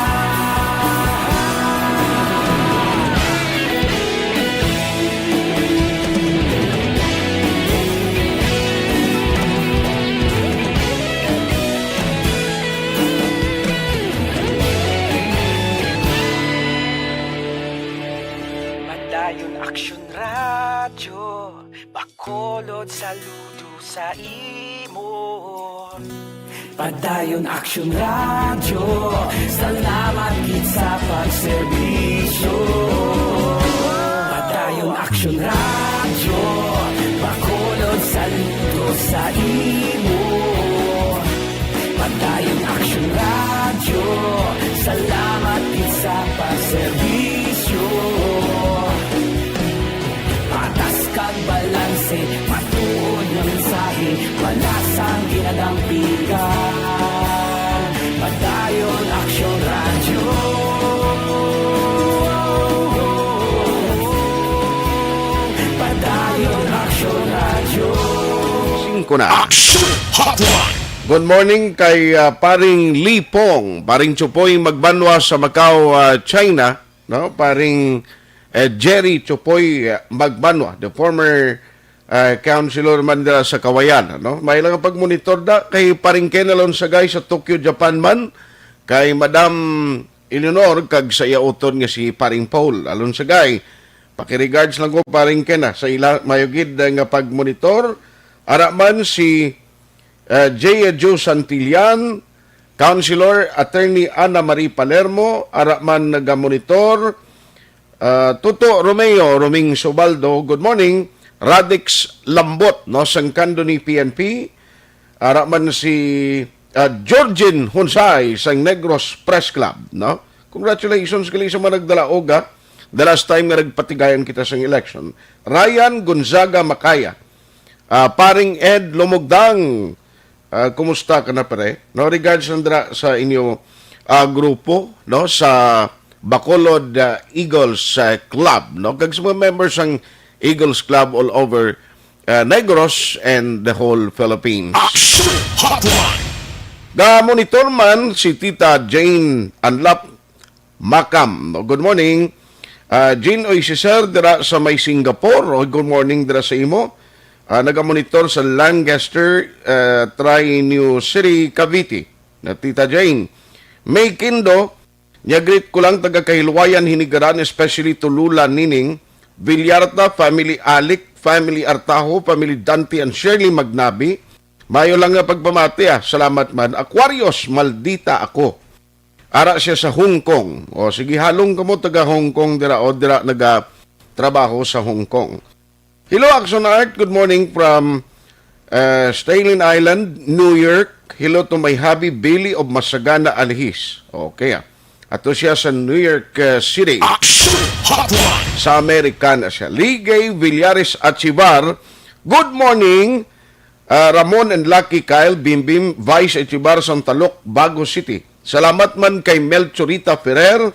Padayon Aksyon Radyo, Bacolod, saludo sa imo. Padayon Aksyon Radyo, salamat gid sa pagserbisyo. Padayon Aksyon Radyo, Bacolod, saludo sa imo. Padayon Aksyon Radyo, salamat gid sa pagserbisyo. Patas kag balanse, matuod nga mensahe, wala sang ginadampigan. Padayon Aksyon Radyo. Padayon Aksyon Radyo. Singko na. Action Hotline. Good morning kay, ah, paring Lipong, paring Chupoy Magbanwa sa Macau, ah, China, no? Paring, eh, Jerry Chupoy, ah, Magbanwa, the former, ah, councilor man dira sa Kawayan, no? May lang pagmonitor da kay paring Ken Alonsagay sa Tokyo, Japan man, kay Madam Eleanor kag sa iya utod nga si paring Paul Alonsagay. Pakiregards lang ko, paring Ken, ah, sa ila, mayo gid, ah, nga pagmonitor. Ara man si, ah, J. Joe Santillan, Councilor Attorney Ana Marie Palermo, ara man nagamonitor, ah, Tuto Romeo, Roming Subaldo, good morning, Radix Lambot, no, sang Candoni P N P, ara man si, ah, Georgine Hunsay sang Negros Press Club, no? Congratulations gali sa mga nagdalaog, ah. The last time nga nagpatigayan kita sang election. Ryan Gonzaga Macaya, ah, paring Ed Lumugdang, ah, kumusta ka na, pre? No, regards nandra sa inyo, ah, grupo, no, sa Bacolod, ah, Eagles, ah, Club, no? Kag sa mga members sang Eagles Club all over, ah, Negros and the whole Philippines. Action Hotline. Ga-monitor man si Tita Jane Anlap Makam. Good morning. Ah, Jean, oy, si Sir dira sa may Singapore. Oy, good morning dira sa imo. Ah, nagamonitor sa Lancaster, ah, Tri-New City, Cavite. Na Tita Jane. May Kindo, nya greet ko lang taga Kahiluwayan, Hinigaran, especially to Lula Nining, Villarta, family Alic, family Artajo, family Dante and Shirley Magnabi. Mayo lang nga pagpamati, ah. Salamat man. Aquarius, maldita ako. Ara siya sa Hong Kong. O, sige, halong kamo taga Hong Kong dira, o, dira naga trabaho sa Hong Kong. Hello, Action Art. Good morning from, uh, Staten Island, New York. Hello to my hubby, Billy of Masagana Alihis. Okay, ah. Ato siya sa New York, uh, City. Action Hotline. Sa Amerika na siya. Ligay Villares Achivar. Good morning, uh, Ramon and Lucky, Kyle, Bimbim, Vice Achivar, Santa Luc, Bago City. Salamat man kay Melchorita Ferrer,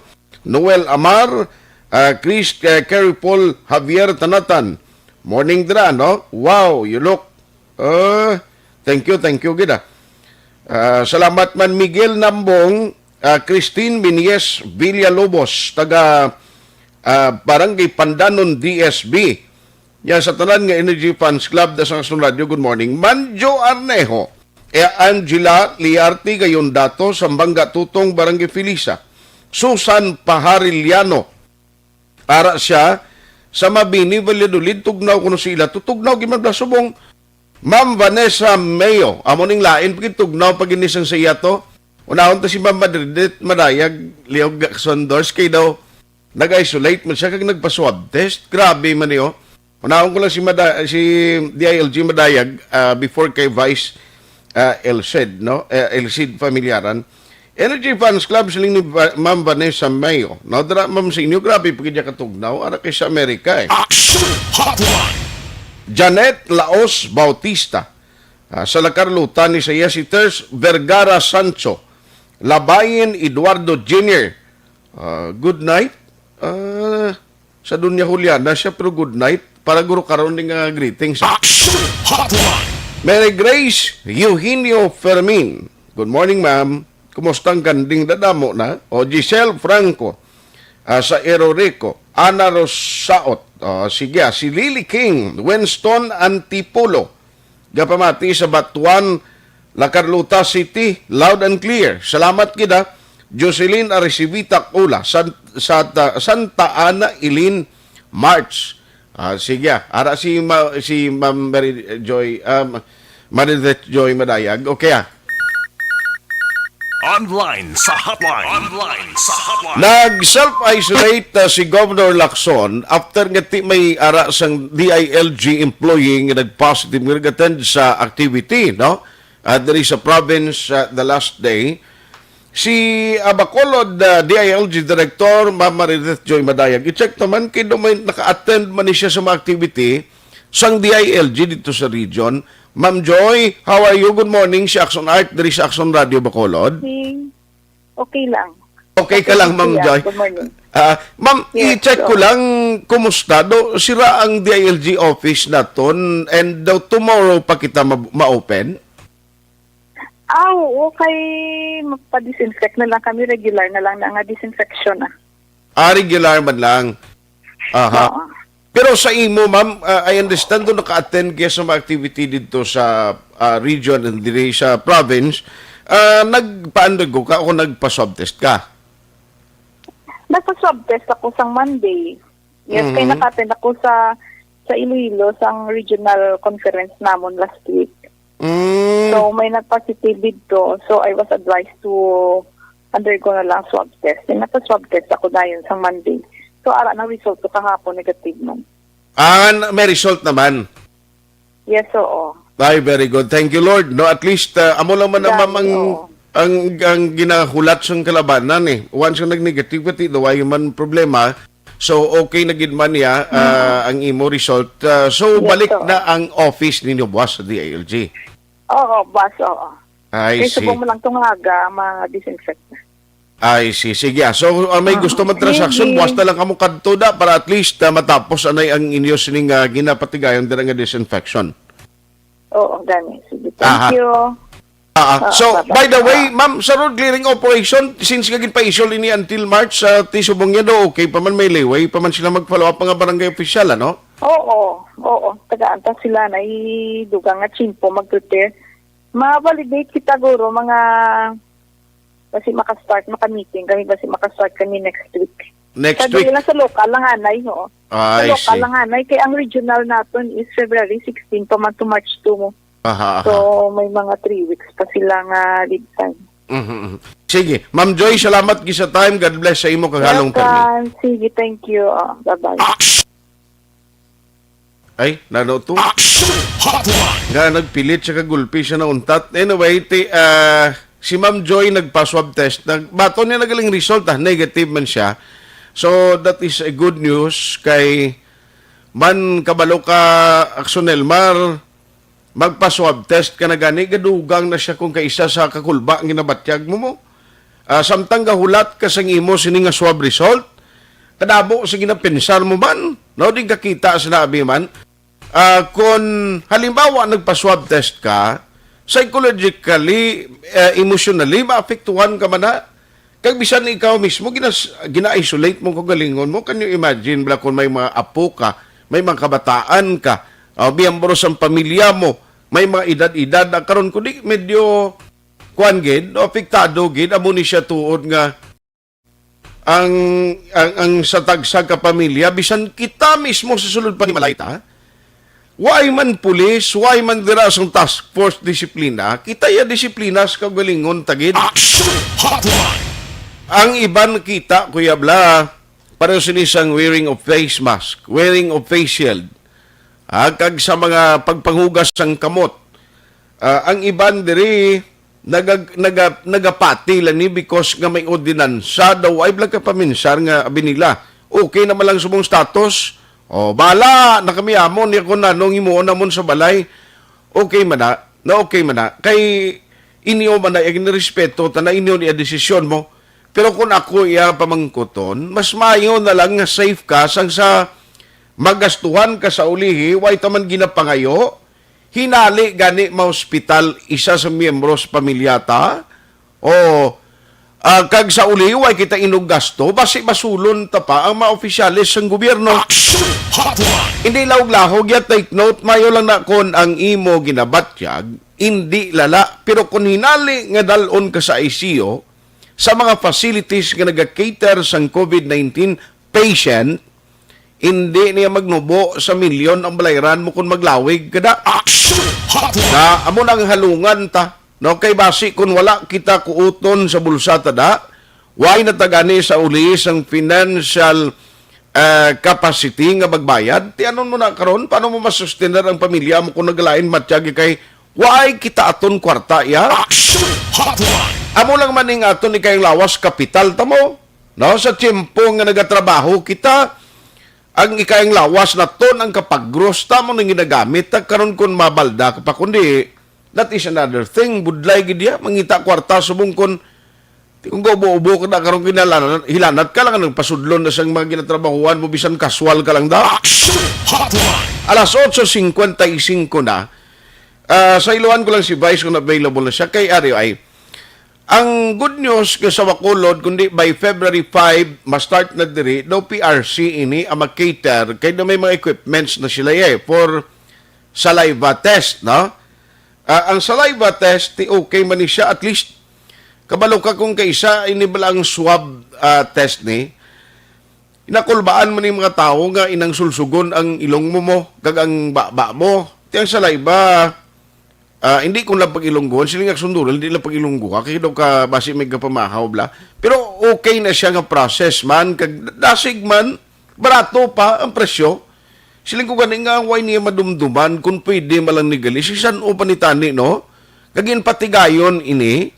Noel Amar, ah, Chris, eh, Kerry Paul Javier Tanatan. Morning dira, no? Wow, you look, uh, thank you, thank you gid, ah. Ah, salamat man Miguel Nambong, ah, Christine Minies Villalobos, taga, ah, Barangay Pandanon, D S B. Nya sa tanan nga Energy Fans Club, da sa Action Radio, good morning. Manjo Arnejo, e Angela Liarte Gayondato, Sambanga Tutong, Barangay Felisa. Susan Pahariliano, ara siya sa Mabini, Valladolid, Tugnaw kuno sila. Tutugnaw, Giman Blasubong. Ma'am Vanessa Mayo, amo ning lain, pagitugnaw, pag-inisang sa iya to. Unahon to si Ma'am Madridit, madayag, liog ga sondors, kay daw, Nag-isolate man siya kag nagpa-swab test. Grabe man, eh, oh. Unahon ko lang si Mada-, si D I L G Madayag, ah, before kay Vice, ah, Elcid, no? Eh, Elcid Familiaran. Energy Fans Club, siling ni Va-, Ma'am Vanessa Mayo. No, dira, ma'am, sa inyo, grabe pa gid katugnaw. Ara kay sa Amerika, eh. Action Hotline! Janet Laos Bautista. Ah, sa La Carlota ni Sayas Iters Vergara Sancho. Labayin Eduardo Junior. Ah, good night. Ah, sa Dunya Juliana siya, pero good night. Para guro karon ni nga greetings, ah. Action Hotline! Mary Grace Eugenio Fermin. Good morning, ma'am. Kumusta ang ganding dadamo na? O Giselle Franco, ah, sa Erorico. Ana Rosaot. Ah, sige, ah, si Lily King, Winston Antipolo. Gapamati sa Batuan, La Carlota City, loud and clear. Salamat gid, ha. Jocelyn Arcivita Ula, San-, sa ta-, Santa Ana, Ilin, March. Ah, sige, ah. Ara si Ma-, si Ma'am Mary Joy, um, Marilyn Joy Madayag. Okay, ah. Online sa hotline. Online sa hotline. Nag-self-isolate, uh, si Governor Lacson after nga ti may ara sang D I L G employee nga nag-positive nga nag-attend sa activity, no? Uh, diri sa province, uh, the last day. Si, uh, Bacolod, uh, D I L G Director, Ma'am Marilyn Joy Madayag, i-check naman kay do may naka-attend man ni siya sa mga activity sang D I L G dito sa region. Ma'am Joy, how are you? Good morning, si Action Art diri sa Action Radio Bacolod. Morning. Okay lang. Okay ka Okay, lang, Ma'am yeah, Joy? Good morning. Ah, ma'am, Yes, i-check ko so lang, kumusta do? Sira ang D I L G office naton and daw tomorrow pa kita ma-, ma-open? Ah, oo, kay magpa-disinfect na lang kami, regular na lang na nga disinfection, ah. Ah, regular man lang. Aha. Oo. Pero sa imo, ma'am, ah, I understand do naka-attend ka sa mga activity dito sa, ah, region and diri sa province. Ah, nagpa-undergo ka o nagpa-swab test ka? Nagpa-swab test ako sang Monday. Yes, kay Mhm. naka-attend ako sa, sa Iloilo, sang regional conference namon last week. Mm. So, may nag-positive dito. So, I was advised to undergo na lang swab test. And nagpa-swab test ako dayon sang Monday. So, ara na result ko kahapon, negative man. Ah, n-, may result naman? Yes, oo. Ay, very good. Thank you, Lord. No, at least, ah, amo lang man, Dami, ma'am, ang, oo. ang, ang ginahulat sang kalabanan, eh. Once nga nag-negative ka, ti, daw ay man problema. So, okay na gid man niya, ah, Mm. ang imo result. Ah, so, Yes, balik oo. na ang office ninyo, boss, sa D I L G? Oo, boss, oo. I Kay see. subong mo lang tong aga, ma-disinfect na. I see. Sige, ah. So, ah, may Ah, gusto man transaksyon, sige. Buwas na lang kamo kadto da para at least, ah, matapos anay ang inyo sining, ah, ginapatigayon dira nga disinfection. Oo, gani. Sige, thank Aha. you. Ah, ah. Oo, So, bye-bye. by the way, Ah. ma'am, sa road clearing operation, since nga ginpa-issue ini until March, sa ti subong niya do, okay pa man, may leeway pa man sila mag-follow up mga barangay official, ano? Oo, oo. Tagaan ta sila na idugang nga tiyempo mag-prepare. Ma-validate kita, guro, mga basi maka-start, maka-meeting kami, basi maka-start kami next week. Next Sa week? dili lang sa local lang anay, oo. Ah, Sa I local see. lang anay, kay ang regional naton is February sixteen pa man to March two mo. Aha, aha. So, may mga three weeks pa sila nga lead time. Mhm, mhm. Sige, Ma'am Joy, salamat gid sa time. God bless sa imo kag halong permi. Welcome. Sige, thank you. Ah, bye-bye. Ay, nano to? Action Hotline! Nga nagpilit siya, kagulpi siya nauntat. Anyway, ti, ah, si Ma'am Joy nagpa-swab test. Nag-, bato niya nagaling result, ah, negative man siya. So, that is a good news kay man kabalo ka, Action Elmar, magpa-swab test ka na gani, gadugang na siya kung kaisa sa kakulba ang ginabatyag mo mo. Ah, samtang gahulat ka sang imo sini nga swab result, kadamo sa ginapensar mo man, no? Di kakita sa nabi man. Ah, kun halimbawa nagpa-swab test ka, psychologically, eh, emotionally, maapektuhan ka man na. Kag bisan ikaw mismo, ginas-, gina-isolate mo kaugalingon mo. Can you imagine, bala, kung may mga apo ka, may mga kabataan ka, o miyembro sang pamilya mo, may mga edad-edad na karon, kundi medyo, kuwan gid, no, apektado gid, amo ni siya tuod nga ang, ang, ang sa tagsa ka pamilya, bisan kita mismo sa sulod panimalay ta, Way man pulis, way man dira sang task force disiplina, kita ya disiplina sa kaugalingon ta gid. Action Hotline! Ang iban kita, Kuya Bla, pareho sini sang wearing of face mask, wearing of face shield, ah, kag sa mga pagpanghugas sang kamot. Ah, ang iban diri nagag-, naga-, nagapati lang ni because nga may ordinansa daw, ay blag ka paminsar nga abi nila. Okay naman lang subong status. O, bala na kami amo niya kung anong himuon namon sa balay. Okay man na, na okay man na. Kay inyo man na, yung respeto, ta na inyo niya desisyon mo. Pero kung ako iya pamangkuton, mas maayo na lang nga safe ka sang sa magastuhan ka sa ulihi, way ta man ginapangayo, hinali gani maospital isa sa miyembro sa pamilya ta, o, ah, kag sa ulihi, way kita inuggasto, basi basulon ta pa ang mga opisyales sang gobyerno. Action Hotline! Hindi lahog-lahog ya, take note, mayo lang na kon ang imo ginabatyag, hindi lala. Pero kung hinali nga dalon ka sa I C U, sa mga facilities nga nag-cater sang COVID nineteen patient, hindi niya magnubo sa milyon ang balayran mo kung maglawig ka da. Action Hotline! Na amo nang halungan ta. No, kay basi kung wala kita kuuton sa bulsa ta da, way na ta gani sa uli sang financial, eh, capacity nga magbayad. Ti anon mo na karon, paano mo masustenar ang pamilya mo kung naglain matyagi kay way kita aton kwarta, ya? Action Hotline! Amo lang man ning aton ikay lawas kapital ta mo. No, sa tiyempo nga nagatrabaho kita, ang ikayang lawas naton ang kapagros ta mo nang ginagamit ta karon kun mabalda ka pa, kundi that is another thing. Budlay gid ya, mangita kwarta subong kun, ti kung gaubo-ubo ka na karon kinalanat, hilanat ka lang nagpasudlon na sang mga ginatrabahuan mo bisan kaswal ka lang da. Action Hotline! Alas otso cincuenta y cinco na. Ah, sa iluhan ko lang si Vice kung available na siya. Kay Ari ay, ang good news nga sa Bacolod, kundi by February five, ma-start na diri, daw P R C ini ang mag-cater, kay daw may mga equipments na sila eh, for saliva test, no? Ah, ang saliva test, ti okay man ni siya, at least, kabalo ka kung kaisa, ini bala ang swab, ah, test ni, nakulbaan man ning mga tawo nga inang sulsugon ang ilong mo mo, kag ang baba mo. Ti ang saliva, ah, hindi ko lang pag-ilungguhan, siling nga sundurol, hindi lang pag-ilungguha, kay daw ka basi may kapamahaw bla. Pero okay na siya nga process man, kag dasig man, barato pa ang presyo. Siling ko gani nga, why niya madumduman kung pwede man lang ni gali? Si san-o pa ni tani, no? Kag ginpatigayon ini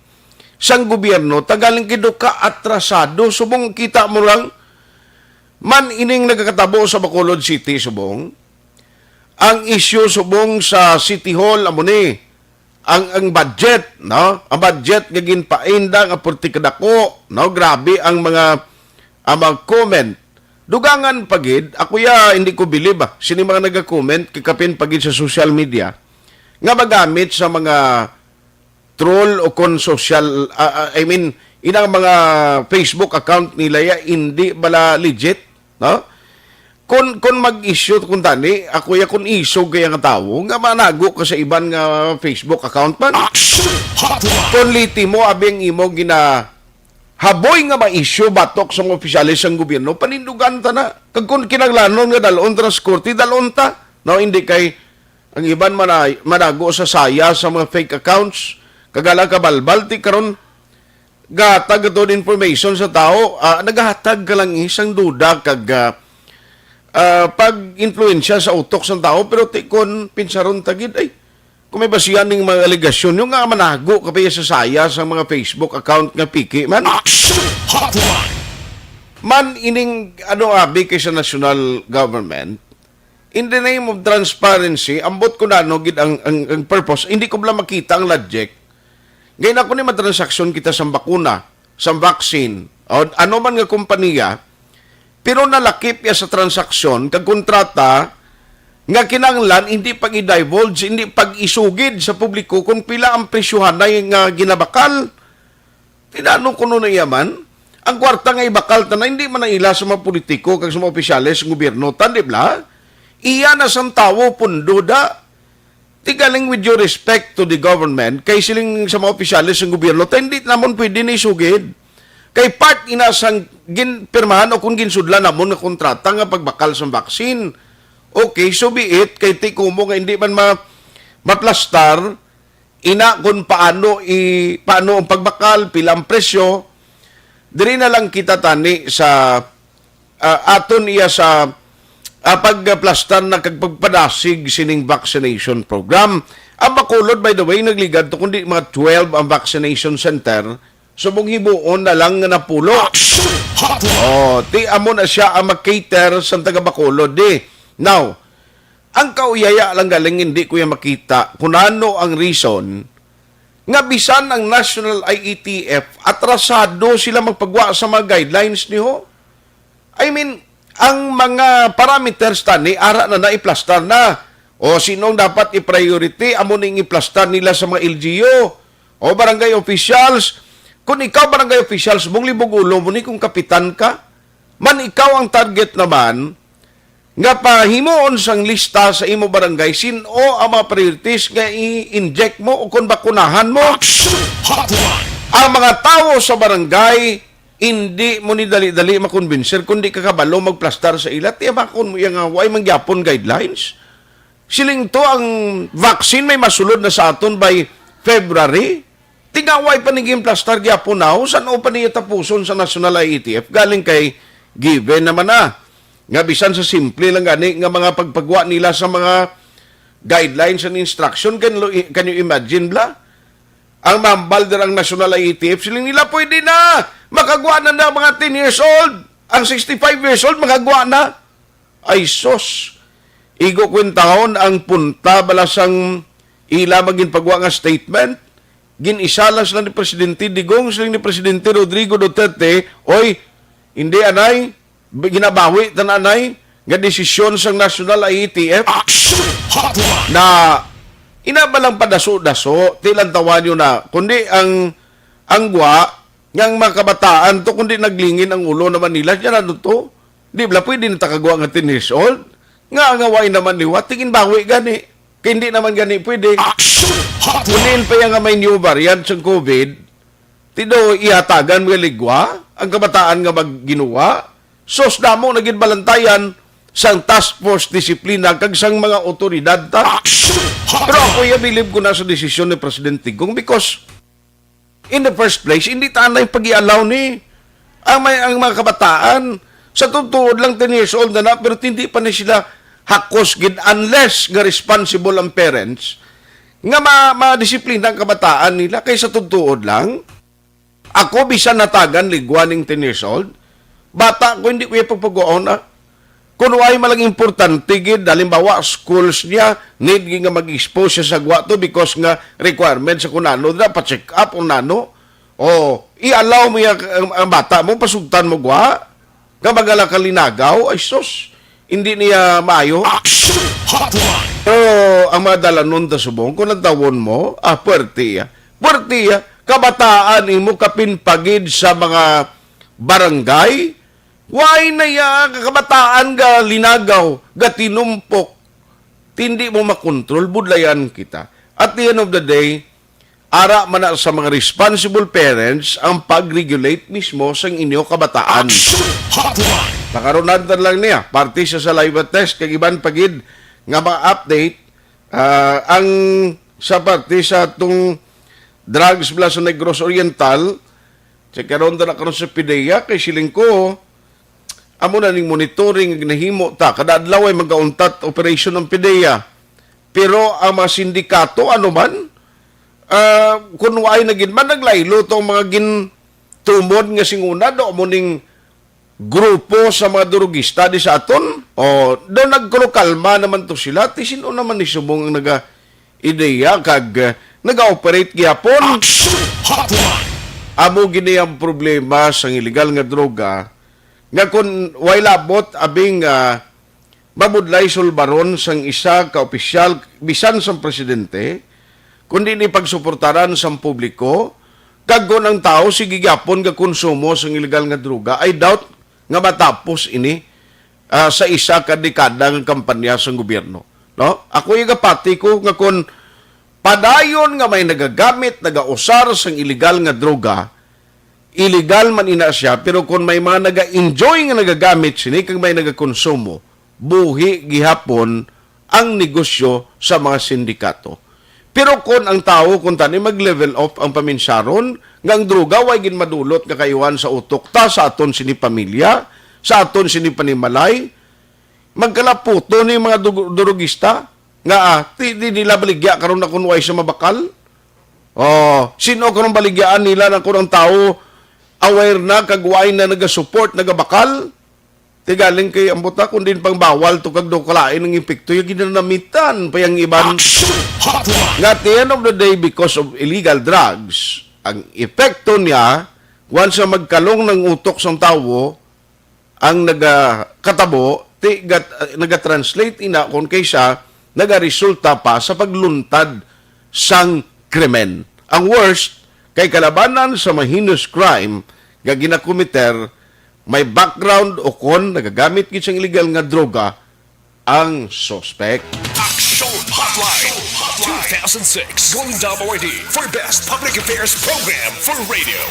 sang gobyerno, tagaling kido ka atrasado. Subong kita mo lang, man ining nagakatabo sa Bacolod City, subong. Ang issue subong sa City Hall, amo ni, ang, ang budget, no? Ang budget nga ginpainda nga purti kadako, no? Grabe ang mga, ang mga comment. Dugangan pa gid, ako ya, hindi ko bilib, ah. Sini mga naga-comment, kikapin pa gid sa social media, nga magamit sa mga troll o kon social, ah, ah, I mean, inang mga Facebook account nila ya, hindi bala legit, no? Kon, kon mag-issue kun tani, ako ya kon isog kaya nga tawo, nga manago ka sa iban nga Facebook account man. Action Hotline! Kon liti mo, abi ang imo ginahaboy nga ma-issue batok sa mga opisyales sang gobyerno, panindugan ta na. Kag kon kinahanglanon nga dalon ta na sa korte, dalon ta. No, hindi kay ang iban mana-, manago sa saya sa mga fake accounts, kag ala kabalbal ti karon gahatag ato information sa tao, ah, nagahatag ka lang isang duda kag, ah, ah, pag-influensya sa utok sang tao, pero ti kon pinsaron ta gid, ay, kung may basihan ning mga alegasyon nyo nga manago ka pa sa saya sa mga Facebook account nga piki man. Action Hotline! Man ining, ano, abi kay sa national government, in the name of transparency, ambot ko na ano gid ang, ang, ang purpose. Hindi ko bala makita ang logic. Ngayon ako ni matransaksyon kita sa bakuna, sa vaccine, o ano man nga kompanya, pero nalakip ya sa transaksyon kag kontrata nga kinahanglan hindi pag-i-divulge, hindi pag-isugid sa publiko kung pila ang presyohanay nga ginabakal. Tinanong kuno na iya man, ang kwarta nga ibakal ta na, hindi man na ila sa mga politiko kag sa mga opisyales sa gobyerno, tandi bla? Iya na sang tawo pundo da. Ti galing, with due respect to the government, kay siling sa mga opisyales sa gobyerno, ta hindi namon pwede ni isugid. Kay part ina sang ginpirmahan o kung ginsudlan namon nga kontrata nga pagbakal sa vaccine. Okay, so be it, kay ti kumo nga hindi man ma-, maplastar, ina kung paano i-, paano ang pagbakal, pila ang presyo, diri na lang kita tani sa, ah, aton iya sa, ah, pagplastar na kag pagpadasig sining vaccination program. Ang Bacolod, by the way, nagligad to kundi mga twelve ang vaccination center. Subong himuon na lang nga napulo. Action Hotline! Oh, ti amo na siya ang mag-cater sa taga Bacolod, di. Now, ang kauyaya lang galing hindi ko yung makita kung ano ang reason nga bisan ang National I E T F, atrasado sila magpagwa sa mga guidelines niho. I mean, ang mga parameters tani, ara na naiplastar na. O sinong dapat i-priority, amo ning iplastar nila sa mga L G U o barangay officials. Kung ikaw barangay officials, mong libog ulo mo ni kung kapitan ka. Man ikaw ang target naman, nga pahimuon sang lista sa imo barangay, sin-o ang mga priorities nga i-inject mo o kung bakunahan mo. Action Hotline! Ang mga tawo sa barangay, hindi mo ni dali-dali makonbinsir kung di ka kabalo magplastar sa ila. Tiyamakon mo iya nga way mangyapon guidelines. Siling to ang vaccine may masulod na sa aton by February. Tingaway pa ni gimplastar gyapon na, san-o pa niya tapuson sa National I E T F? Galing kay given naman na. Nga bisan sa simple lang gani nga mga pagpagwa nila sa mga guidelines and instruction, can, lo- can you imagine, bla? Ang mambal der ang National I E T F, siling nila pwede na, makagwa na na mga ten years old, ang sixty-five years old, makagwa na. Ay sos, igo kwentahon ang punta bala sang ila maginpagwa nga statement. Gin-isa lang sila ni Presidente Digong, sila ni Presidente Rodrigo Duterte, oy, hindi anay, ginabawi ta na anay nga desisyon sang National I E T F. Action Hotline! Na ina ba lang padaso-daso, tilantawan nyo na, kundi ang ang gwa nga ang mga kabataan to, kundi naglingin ang ulo naman nila, yan ano to? Di bala pwede na takagwa nga ten years old? Nga nga way naman liwat, tingin bawi gani. Kay hindi naman gani pwede. Action Hotline! Kunin pa yan nga may new variant sa COVID, tido ihatagan mga ligwa, ang kabataan nga magginuwa, sos damo na gid balantayan sang task force disiplina kag sang mga otoridad ta. Action Hotline! Pero ako, iya bilib ko na sa desisyon ni Presidente Digong because in the first place, hindi ta anay pag-i-allow ni ang may, ang mga kabataan sa tutuod lang ten years old na na, pero hindi pa ni sila hakos gid unless nga responsible ang parents nga ma madisiplina ang kabataan nila kay sa tutuod lang. Ako bisan natagan ligwa ning ten years old, bata ko, hindi ko iya pagpaguaon na. Kung way malang importante gid, halimbawa, schools niya, need gid nga mag-expose siya sa gwa to because nga requirement sa kunano na pa-check up o nano. O, i-allow mo ya ang, ang bata mo, pasugtan mo gwa, nga magala ka linagaw, ay sus, hindi niya maayo. Action Hotline! Pero ang mga dalanon ta subong, kung nagtawon mo, ah, puwerte ya. Puwerte ya. Kabataan imo kapin pagid sa mga barangay, Why na ya nga kabataan ga linagaw, ga tinumpok? Tindi mo makontrol, budlayan kita. At the end of the day, ara man na sa mga responsible parents ang pag-regulate mismo sang inyo kabataan. Action Hotline! Pakarunan ta lang niya, parte sa saliva test, kag iban pa gid nga mga update, ah, ang sa parte sa atong drugs mula sa Negros Oriental, sa karon ta na karon sa PDEA, kay siling ko, amo na ning monitoring nga ginahimo ta. Kada adlaw ay magauntat operation ang PDEA. Pero ang mga sindikato, ano man, ah, kung waay na gid man, naglaylo to ang mga gintumod nga singuna, do mo ning grupo sa mga durugista di sa aton. O, do nagkulukalma naman to sila. Ti sino naman ni subong ang naga-ideya kag, eh, naga-operate gyapon? Action Hotline! Amo gini ang problema sa illegal nga droga, nga kun way labot, abing, ah, mabudlay sulbaron sang isa ka opisyal, bisan sang presidente, kundi ni pagsuportaran sang publiko, kag kon ang tawo sige gyapon gakonsumo sang illegal nga droga, I doubt nga matapos ini, ah, sa isa ka dekada nga kampanya sang gobyerno, no? Ako yung gapati ko nga kon padayon nga may nagagamit, nagausar sang illegal nga droga, illegal man ina siya, pero kung may mga naga-enjoy nga nagagamit sini kag may nagakonsumo, buhi gihapon ang negosyo sa mga sindikato. Pero kon ang tawo, kung tani mag-level off ang paminsaron, nga ang droga way gid madulot nga kayuhan sa utok ta, sa aton sini pamilya, sa aton sini panimalay? Magkalaputo ni mga dug-, durugista nga, ah, ti-, di nila baligya karon na kung way sa mabakal? Oh, sino karon baligyaan nila na kung ang tawo aware na kag way na nagasupport, nagabakal? Tigaling kay ang buta, kung din pang bawal to kag daw kalain ang epekto, yung ginanamitan pa yung iban. Action Hotline! Nga at the end of the day, because of illegal drugs, ang epekto niya, once na magkalong ng utok sang tawo, ang nagakatabo, ti-, gat-, nagatranslate ina kon kaysa nagaresulta pa sa pagluntad sang krimen. Ang worst, kay kalabanan sa mahinos crime nga ginakomiter, may background o kon nagagamit gid sang illegal nga droga ang suspect. Action Hotline two thousand six Golden Dome Awardee for Best Public Affairs Program for Radio.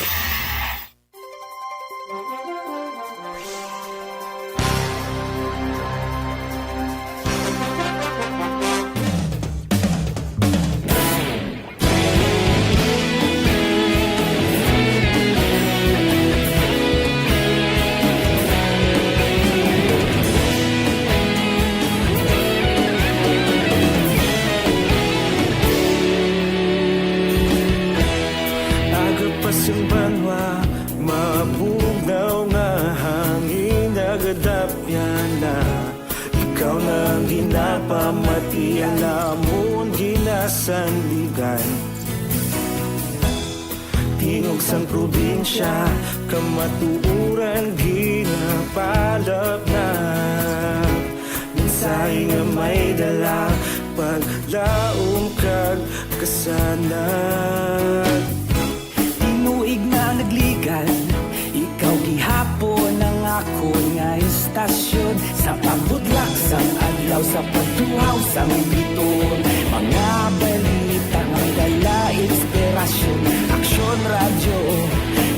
Aga pa sing banwa, mabugnaw nga hangin nagadapyan na. Ikaw na ang ginapamatian namon ginasandigan. Tingog sang probinsya, kamatuoran ginapalapnap. Mensahe nga may dala, paglaom kag kasanag. Tinuig na nagligan, ikaw gihapon ang akon nga istasyon. Sa pagbutlak sang adlaw, sa pagtuhaw sang biton, mga balita nga may dala inspirasyon. Aksyon Radyo,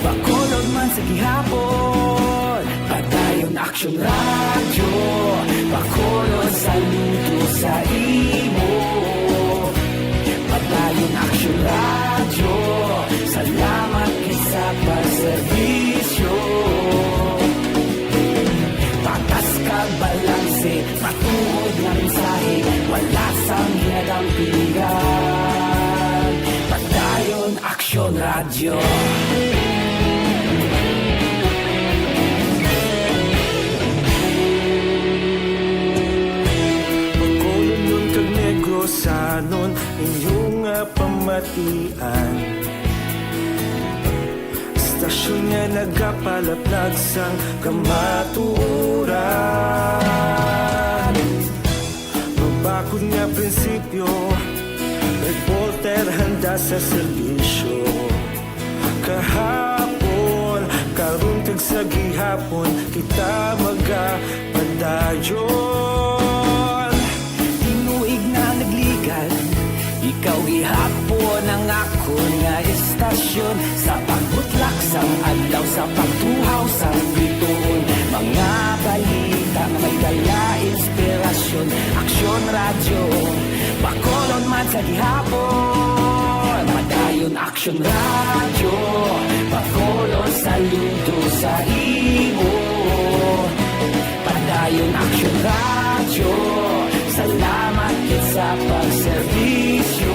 Bacolod man sa gihapon. Padayon Aksyon Radyo, Bacolod, saludo sa imo. Padayon Aksyon Radyo, salamat gid sa pagserbisyo. Patas kag balanse, matuod nga mensahe, wala sang ginadampigan. Padayon Aksyon Radyo. Bacolodnon kag Negrosanon, inyo nga pamatian. Istasyon nga nagapalaplag sang kamatuoran. Mabakod nga prinsipyo, reporter handa sa serbisyo. Kahapon, karon kag sa gihapon, kita magapadayon. Tinuig na nagligan, ikaw gihapon ang akon nga istasyon. Sa pagbutlak sang adlaw, sa pagtuhaw sang bituon, mga balita nga may dala inspirasyon. Aksyon Radyo, Bacolod man sa gihapon. Padayon Aksyon Radyo, Bacolod, saludo sa imo. Padayon Aksyon Radyo, salamat gid sa pagserbisyo.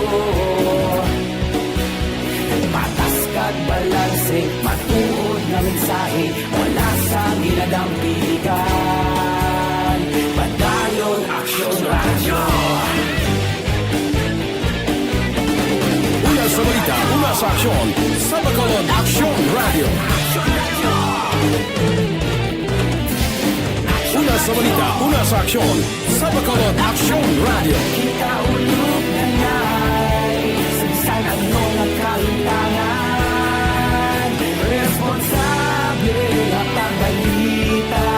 Patas kag balanse, matuod nga mensahe, wala sang ginadampigan. Padayon Aksyon Radyo. Una sa balita, una sa aksyon, sa Bacolod Aksyon Radyo. Una sa balita, una sa aksyon, sa Bacolod Aksyon Radyo. Kita ulog na ngay, sa bisan ano nga kahimtangan, responsable nga pagbalita.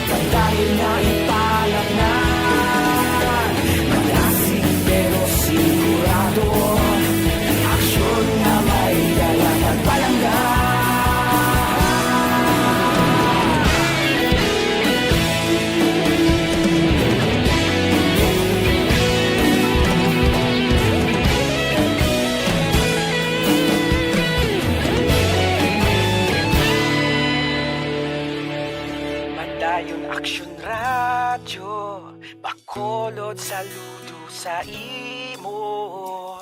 Padayon nga ipalatnan, malasig pero sigurado, aksyon nga may dala kag palangga. Radyo Bacolod, saludo sa imo.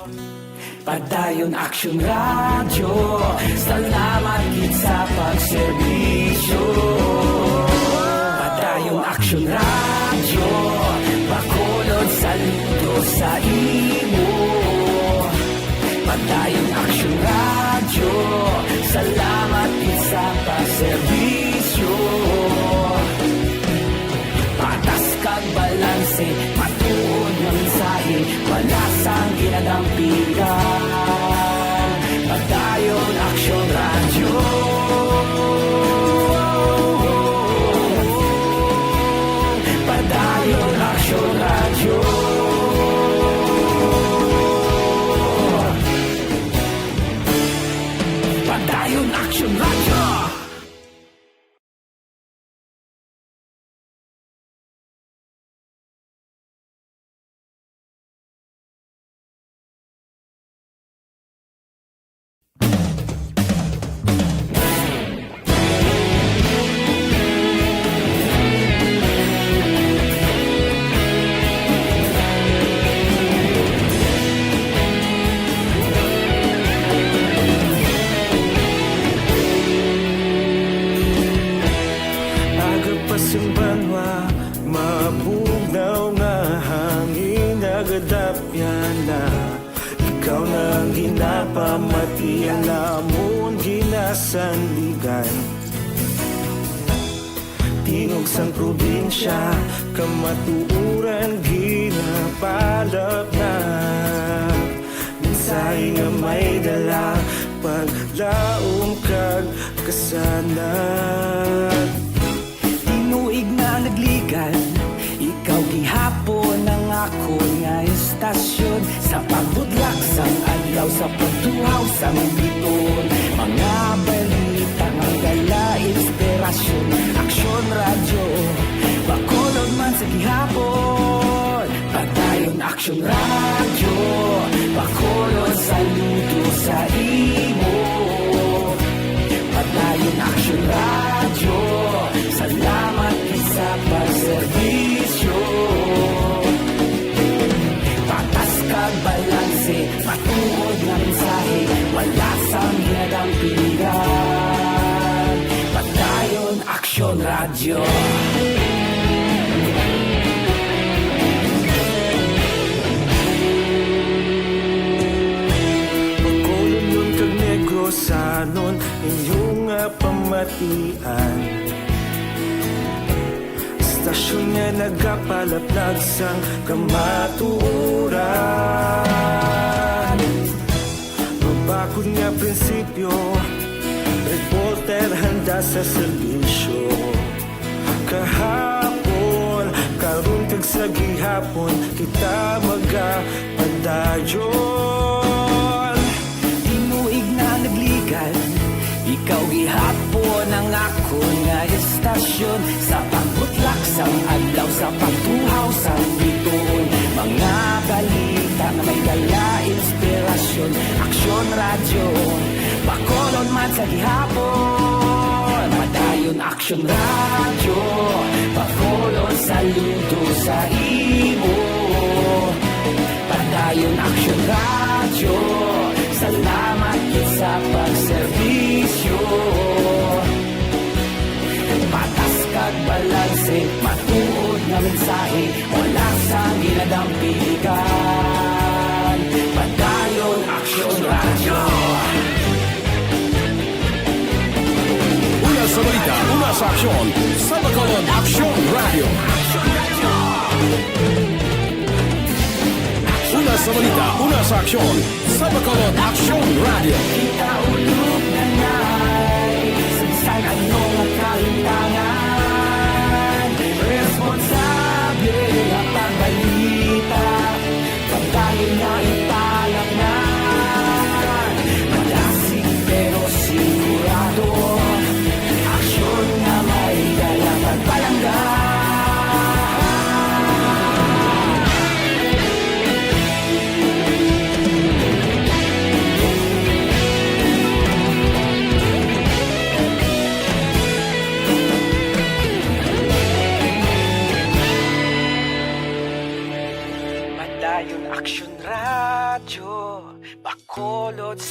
Padayon Aksyon Radyo, salamat gid sa pagserbisyo. Padayon Aksyon Radyo, Bacolod, saludo sa imo. Padayon Aksyon Radyo, salamat gid sa pagserbisyo. Patas kag balanse, matuod nga mensahe, wala sang ginadampigan. Padayon Aksyon Radyo. Padayon Aksyon Radyo. Padayon Aksyon Radyo. Aga pa sing banwa, mabugnaw nga hangin nagadapyan na. Ikaw na ang ginapamati, ang amon ginasandigan. Tingog sang probinsya, kamatuoran ginapalapnap. Mensahe nga may dala, paglaom kag kasanag. Tinuig na nagligan, ikaw gihapon ang akon nga istasyon. Sa pagbutlak sang adlaw, sa pagtuhaw sang biton, mga balita nga dala inspirasyon. Aksyon Radyo, Bacolod man sa gihapon. Padayon Aksyon Radyo, Bacolod, saludo sa imo. Padayon Aksyon Radyo, salamat gid sa pagserbisyo. Patas kag balanse, matuod nga mensahe, wala sang ginadampigan. Padayon Aksyon Radyo. Bacolodnon kag Negrosanon, inyo nga pamatian. Istasyon nga nagapalaplag sang kamatuoran. Mabakod nga prinsipyo, reporter handa sa serbisyo. Kahapon, karon kag sa gihapon, kita magapadayon. Tinuig na nagligan, ikaw gihapon ang akon nga istasyon. Sa pagbutlak sang adlaw, sa pagtuhaw sang bituon, mga balita nga may dala inspirasyon. Aksyon Radyo, Bacolod man sa gihapon. Padayon Aksyon Radyo, Bacolod, saludo sa imo. Padayon Aksyon Radyo, salamat gid sa pagserbisyo. Patas kag balanse, matuod nga mensahe, wala sang ginadampigan. Padayon Aksyon Radyo. Una sa balita, una sa aksyon, sa Bacolod Aksyon Radyo. Una sa balita, una sa aksyon, sa Bacolod Aksyon Radyo. Kita ulog na nay, sa bisan ano nga kahintangan, responsable nga pagbalita. Pagdayon na ipalapnan, madasig pero sigurado. Aksyon nga may dala pagpalangga.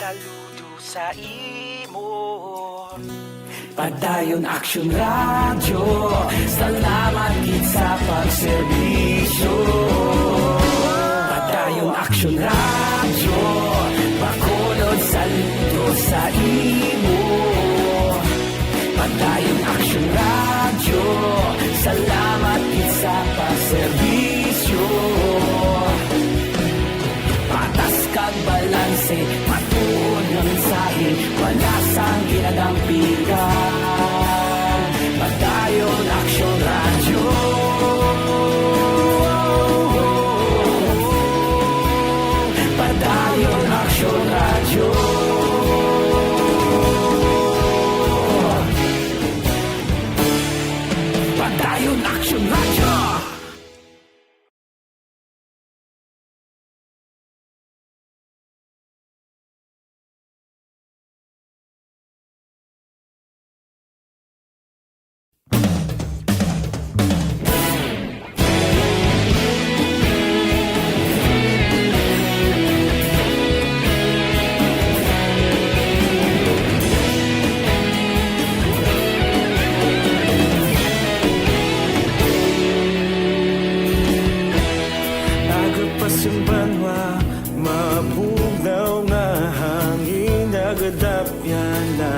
Saludo sa imo. Padayon Aksyon Radyo, salamat gid sa pagserbisyo. Padayon Aksyon Radyo, Bacolod, saludo sa imo. Padayon Aksyon Radyo, salamat gid sa pagserbisyo. Patas kag balanse, matuod nga mensahe, wala sang ginadampigan. Padayon Aksyon Radyo. Padayon Aksyon Radyo. Padayon Aksyon Radyo. Aga pa sing banwa, mabugnaw nga hangin nagadapyan na.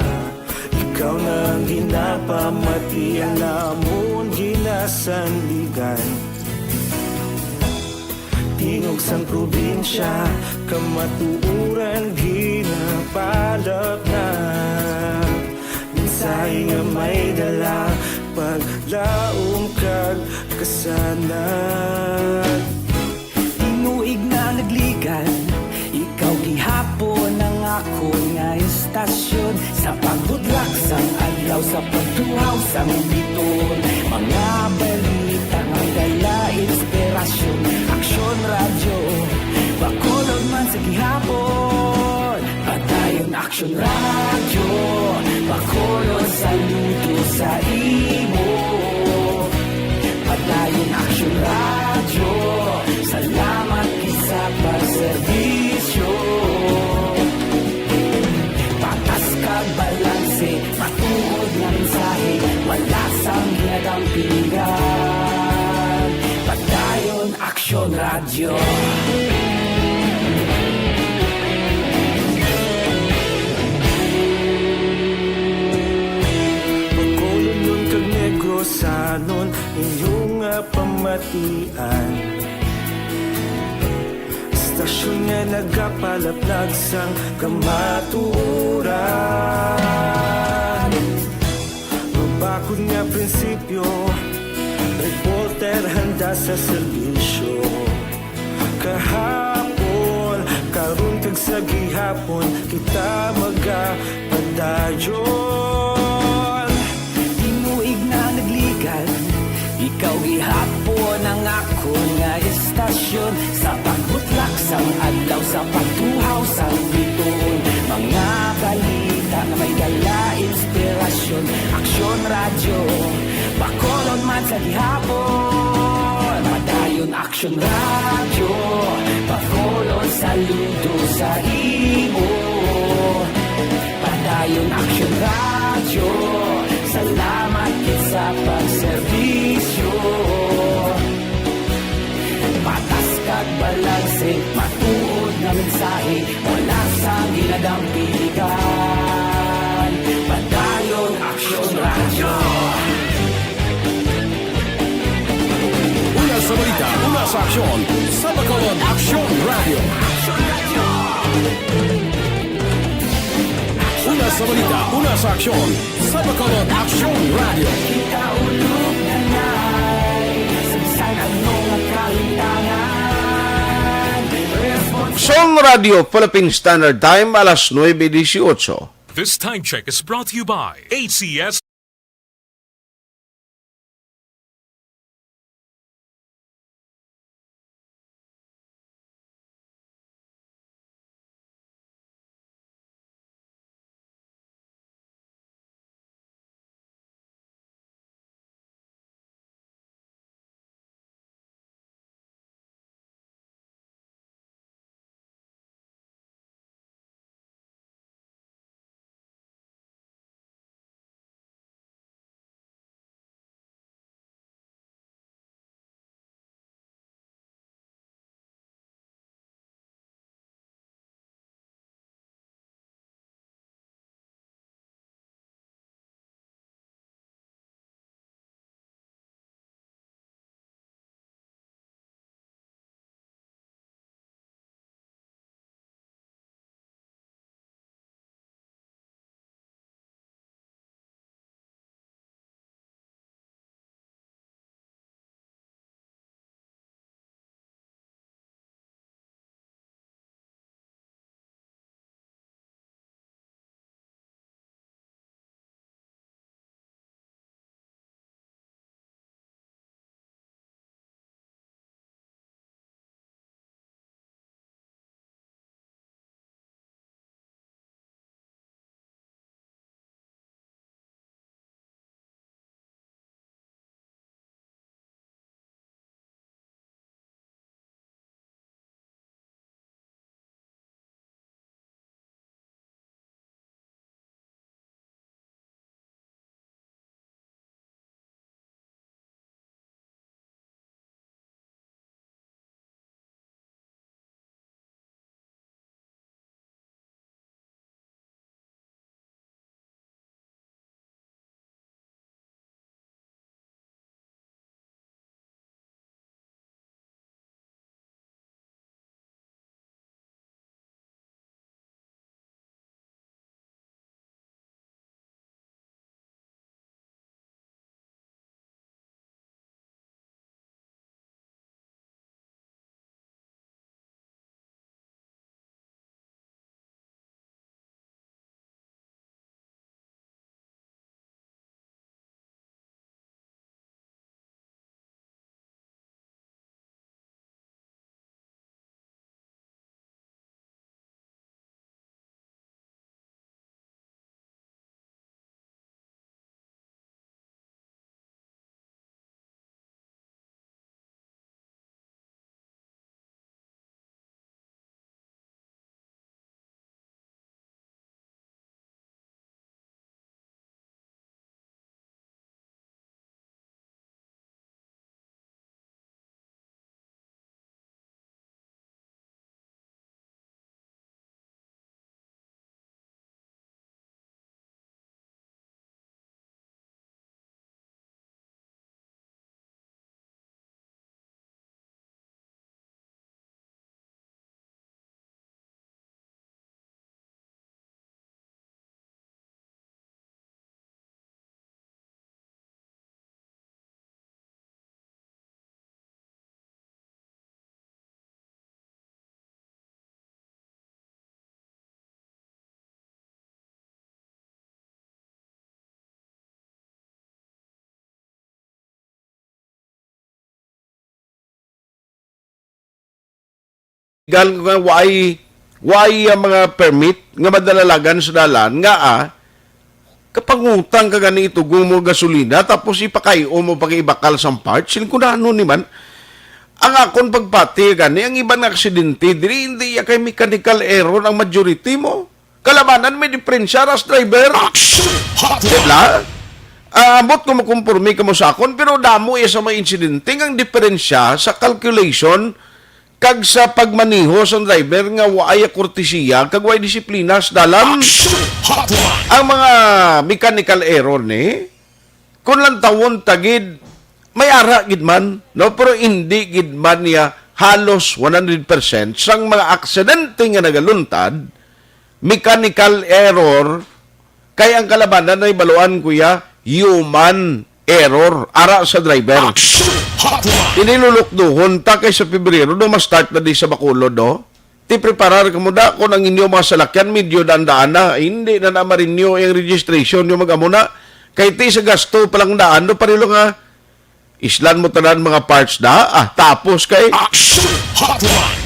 Ikaw na ang ginapamati, ang amon ginasandigan. Tingog sang probinsya, kamatuoran ginapalapnap. Mensahe nga may dala, paglaom kag kasanag. Tinuig na nagligan, ikaw gihapon ang akon nga istasyon. Sa pagbudlak sang adlaw, sa pagtuhaw sang biton, mga balita nga may dala inspirasyon. Aksyon Radyo, Bacolod man sa gihapon. Padayon Aksyon Radyo, Bacolod, saludo sa imo. Padayon Aksyon Radyo, salamat gid sa pagserbisyo. Patas kag balanse, matuod nga mensahe, wala sang ginadampigan. Padayon Aksyon Radyo. Bacolodnon kag Negrosanon, inyo nga pamatian. Istasyon nga nagapalaplag sang kamatuoran. Mabakod nga prinsipyo, reporter handa sa serbisyo. Kahapon, karon kag sa gihapon, kita magapadayon. Tinuig na nagligan, ikaw gihapon ang akon nga istasyon. Sa pagbutlak sang adlaw, sa pagtuhaw sang bituon, mga balita nga may dala inspirasyon. Aksyon Radyo, Bacolod man sa gihapon. Padayon Aksyon Radyo, Bacolod, saludo sa imo. Padayon Aksyon Radyo, salamat gid sa pagserbisyo. Patas kag balanse, matuod nga mensahe, wala sang ginadampigan. Padayon Aksyon Radyo. Una sa balita, una sa aksyon, sa Bacolod Aksyon Radyo. Una sa balita, una sa aksyon, sa Bacolod Aksyon Radyo. Aksyon Radyo Philippine Standard Time, alas nuebe dieciocho. This time check is brought to you by A C S. illegal nga way, way ang mga permit nga madalalagan sa dalan nga, ah, kapangutang ka gani itugo mo gasolina tapos ipakay-o mo pag ibakal sang parts. Sin kunano ni man? Ang akon pagpati gani, ang iban nga aksidente, diri hindi ya kay mechanical error ang majority mo. Kalabanan may diferensya ras driver. Action! Hot Di ba? Ah, ambot ko makumporme ka mo sa akon, pero damo iya sa mga insidente nga ang diferensya sa calculation kag sa pagmaneho sang driver nga waay kortesiya kag waay disiplina sa dalan. Action! Hot Ang mga mechanical error ni, kung lantawon ta gid, may ara gid man, no? Pero hindi gid man niya halos one hundred percent sang mga aksidente nga nagaluntad, mechanical error, kay ang kalabanan ay baluan, kuya, human error, ara sa driver. Action! Hot Inilulukduhon ta kay sa Pebrero, no, ma-start na di sa Bacolod, no? Ti preparar kamo da kung ang inyo mga salakyan medyo daan-daan na, hindi na na-renew ang registration nyo, mag-amo na. Kay ti sa gasto pa lang daan, no, parilo nga islan mo tanan mga parts da, ah, tapos kay Action Hotline!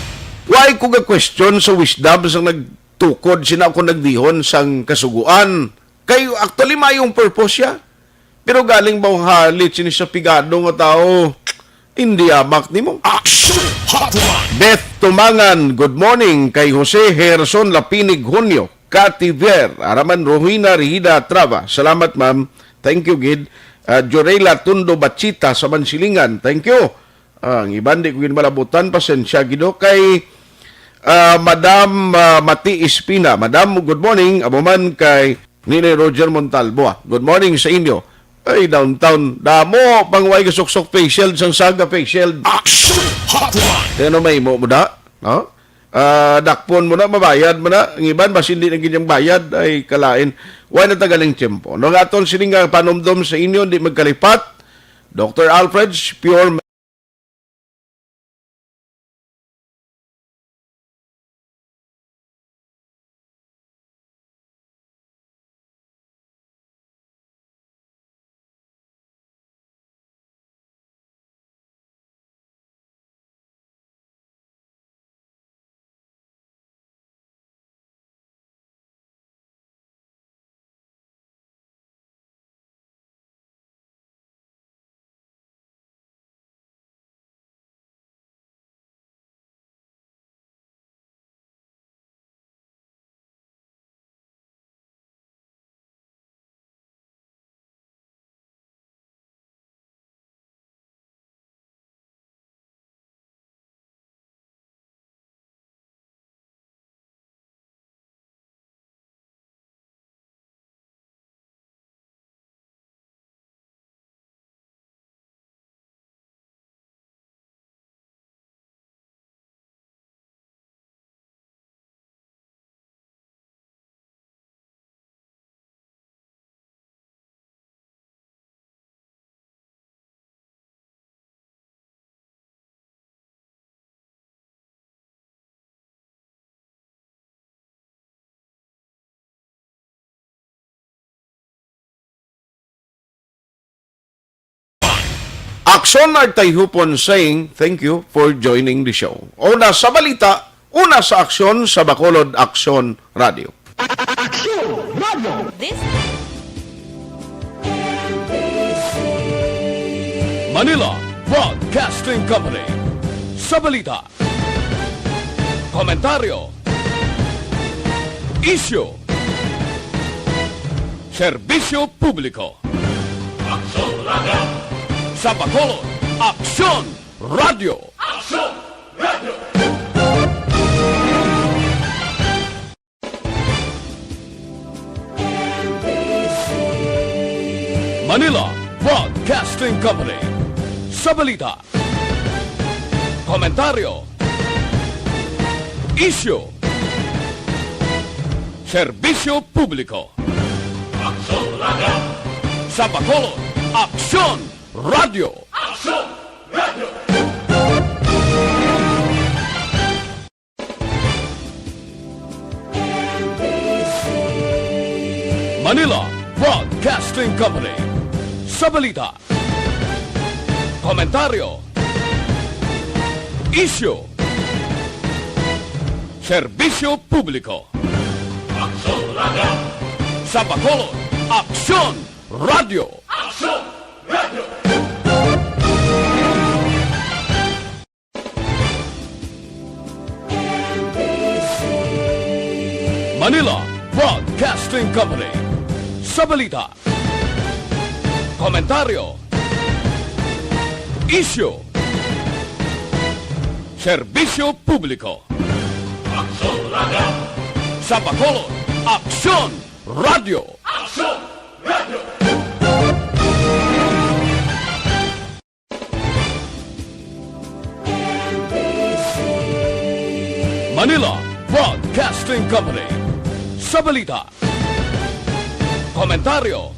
Why ko ga-question sa wisdom sang nagtukod sina ako nagdihon sang kasuguan? Kay actually mayong purpose siya. Pero galing ba ang halit sini sa pigado nga tao? Hindi amak nimo. Action Hotline! Beth Tumangan, good morning kay Jose Herson Lapinig Junio, Kati Ver, Araman Rohina Rihida Trava. Salamat, ma'am. Thank you, gid. Ah, Jorela Tundo Bachita sa Mansilingan. Thank you. Ah, ang iban di ko gid malabutan, pasensya, gido kay, ah, Madam, ah, Mati Espina. Madam, good morning. Amo man kay Ninay Roger Montalbo, ah. Good morning sa inyo. Ay, downtown. Damo, pang way kasuksok face shield, sang Saga face shield. Action Hotline! Kaya ano may mo, mo da? No? Ah, dakpon mo na, mabayad mo na. Ang iban, mas hindi na ganyang bayad, ay kalain. Way na tagaling tiyempo. No, nga aton sining nga panumdom sa inyo, di magkalipat. Doctor Alfred's Pure Aksyon Artayhupon saying, "Thank you for joining the show." Una sa balita, una sa aksyon sa Bacolod Aksyon Radio. Aksyon Radio. This Manila Broadcasting Company. Sa balita, komentaryo, isyu, serbisyo publiko. Aksyon Radio. Sa Bacolod, Aksyon Radio. Aksyon Radio. Manila Broadcasting Company. Sa balita, komentaryo, isyu, serbisyo publiko. Aksyon Radio. Sa Bacolod, Aksyon Radio. Aksyon Radio. Manila Broadcasting Company. Sa balita, komentaryo, isyu, Serbisyo Publiko. Aksyon Radio. Sa Bacolod, Aksyon Radio. Aksyon Radio. Manila Broadcasting Company. Sa balita, komentaryo, isyu, serbisyo publiko. Aksyon Radio. Sa Bacolod, Aksyon Radio. Aksyon Radio. Manila Broadcasting Company. Sa balita, komentaryo,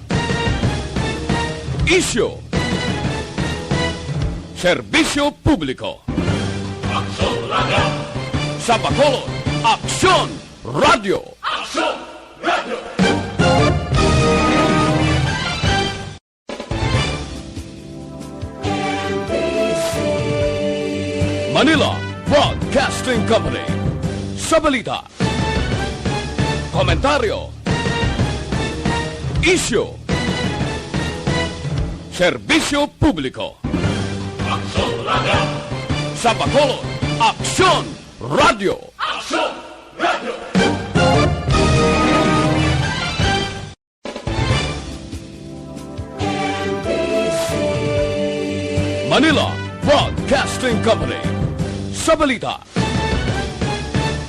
isyu, serbisyo publiko. Aksyon Radio. Sa Bacolod, Aksyon Radio. Aksyon Radio. Manila Broadcasting Company. Sa balita, komentaryo, isyu, serbisyo publiko. Aksyon Radio. Sa Bacolod, Aksyon Radio. Aksyon Radio. Manila Broadcasting Company. Sa balita,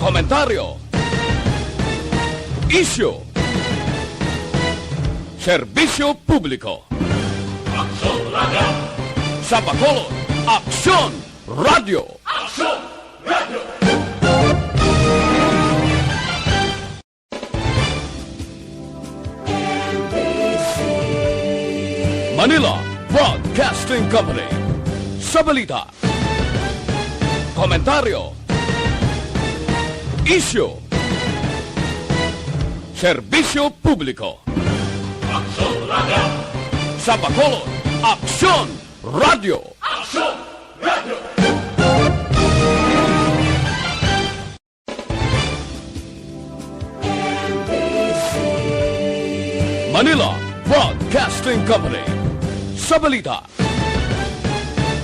komentaryo, isyu, serbisyo publiko. Aksyon Radio. Sa Bacolod, Aksyon Radio. Aksyon Radio. Manila Broadcasting Company. Sa balita, komentaryo, isyu, serbisyo publiko. Aksyon Radio. Sa Bacolod, Aksyon Radio. Aksyon Radio. Manila Broadcasting Company. Sa balita,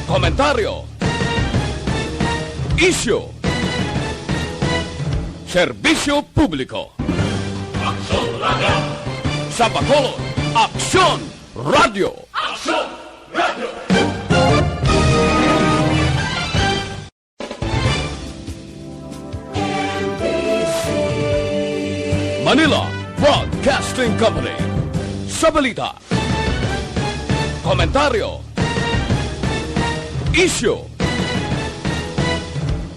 komentaryo, isyu, serbisyo publiko. Aksyon Radio. Sa Bacolod, Aksyon Radio. Aksyon Radio. Manila Broadcasting Company. Sa balita, komentaryo, isyu,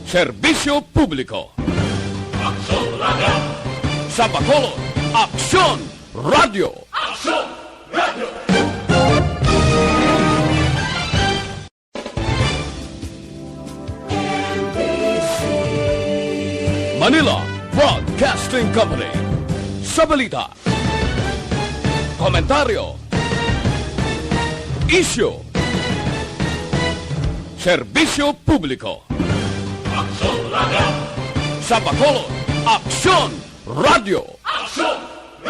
serbisyo publiko. Aksyon Radio. Sa Bacolod, Aksyon Radio. Aksyon Radio. Manila Broadcasting Company. Sa balita, komentaryo, isyu, serbisyo publiko. Aksyon Radio. Sa Bacolod, Aksyon Radio. Aksyon